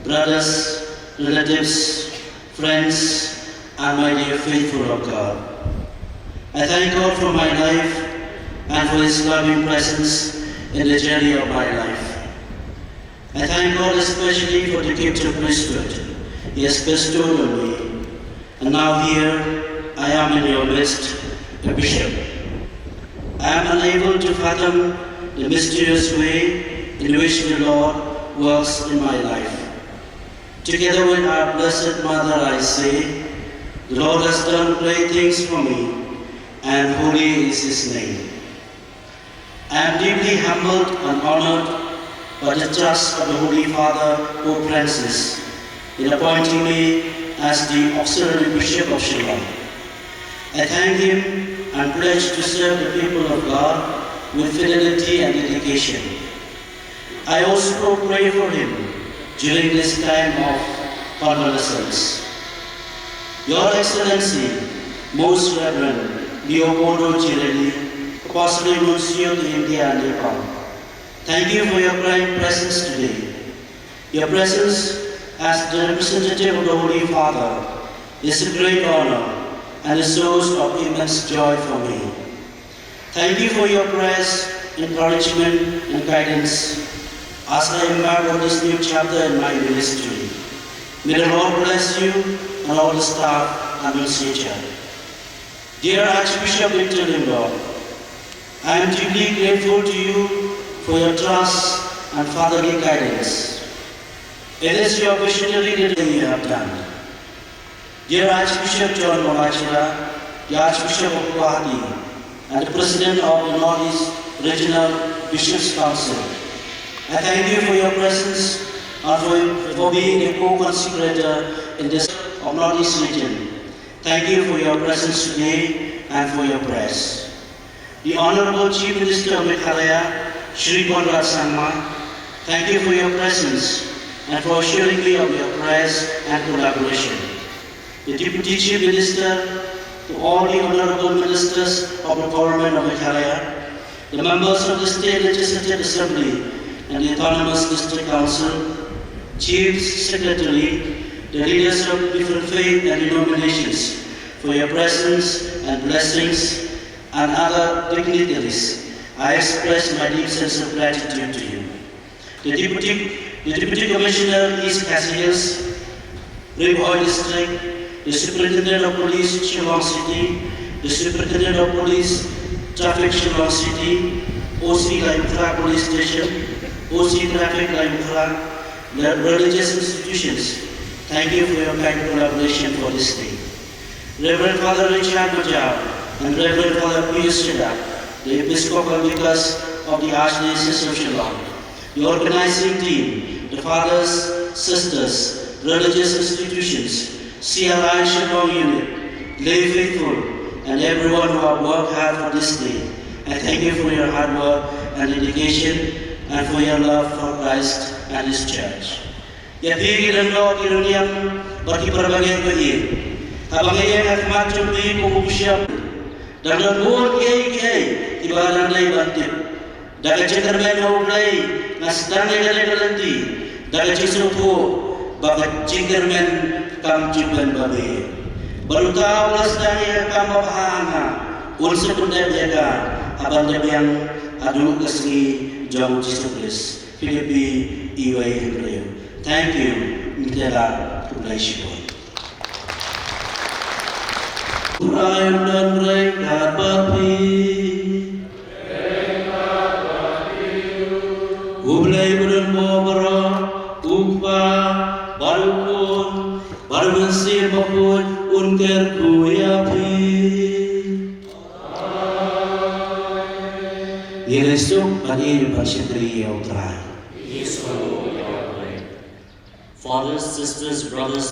brothers, relatives, friends, and my dear faithful of God. I thank God for my life and for His loving presence in the journey of my life. I thank God especially for the gift of priesthood He has bestowed on me. And now here I am in your midst, a bishop. I am unable to fathom the mysterious way in which the Lord works in my life. Together with our Blessed Mother, I say, the Lord has done great things for me, and holy is His name. I am deeply humbled and honored by the trust of the Holy Father, Pope Francis, in appointing me as the Auxiliary Bishop of Shillong. I thank him and pledge to serve the people of God with fidelity and dedication. I also pray for him during this time of convalescence. Your Excellency, Most Reverend Leopoldo Chirelli, Apostolic Nuncio to India and Nepal, thank you for your kind presence today. Your presence as the representative of the Holy Father is a great honor and a source of immense joy for me. Thank you for your prayers, encouragement, and guidance as I embark on this new chapter in my ministry. May the Lord bless you and all the staff and administration. Dear Archbishop Victor Lyngdoh, I am deeply grateful to you for your trust and fatherly guidance. It is your visionary leadership you have done. Dear Archbishop John Wangchira, the Archbishop of Guwahati, and the President of the Northeast Regional Bishops' Council, I thank you for your presence and for, for being a co-consecrator in this of Northeast region. Thank you for your presence today and for your prayers. The Honorable Chief Minister of Meghalaya, Shri Conrad Sangma, thank you for your presence and for assuring me of your prayers and collaboration. The Deputy Chief Minister, to all the honorable ministers of the Government of Meghalaya, the members of the State Legislative Assembly and the Autonomous District Council, Chief Secretary, the leaders of different faith and denominations, for your presence and blessings, and other dignitaries, I express my deep sense of gratitude to you. The Deputy, the Deputy Commissioner East Khasi Hills, Ri Bhoi District, the Superintendent of Police Shillong City, the Superintendent of Police Traffic Shillong City, O C Laitumkhrah Police Station, O C Traffic Laitumkhrah, the religious institutions. Thank you for your kind collaboration for this day. Reverend Father Richard Majau and Reverend Father Pius Shedap, the Episcopal Vicars of the Archdiocese of Shillong, the organizing team, the fathers, sisters, religious institutions, C R I Shillong Unit, lay faithful, and everyone who have worked hard for this day. I thank you for your hard work and dedication and for your love for Christ and His Church. Ïa phi ki lyngdoh ki rynïeng bad ki parabangeit ba ïeit, haba nga ïeng ha khmat jong phi kum u bishop, dang don bun kiei kiei kiba nga dang dei ban tip. Da ka jingkyrmen ha U Blei nga sdang ïa kane ka lynti da ka jingsngewthuh ba ka jingkyrmen kam ju pynbabe. Bad uta uba la sdang ïa ka kam babha ha nga, un sa pyndep ïa ka haban da biang haduh ka sngi jong U Jisu Khrist. Philippi uwei hynriew. Thank you. Ngin ïa lad, khublei shibun. Trai un don ryngkat bad phi. U Blei ba don bor baroh, U Kpa bad U Khun bad U Mynsiem Bakhuid un kyrkhu ïa phi. Ïa leit suk bad ïa ïoh ban shakri ïa U Trai. Fathers, sisters, brothers.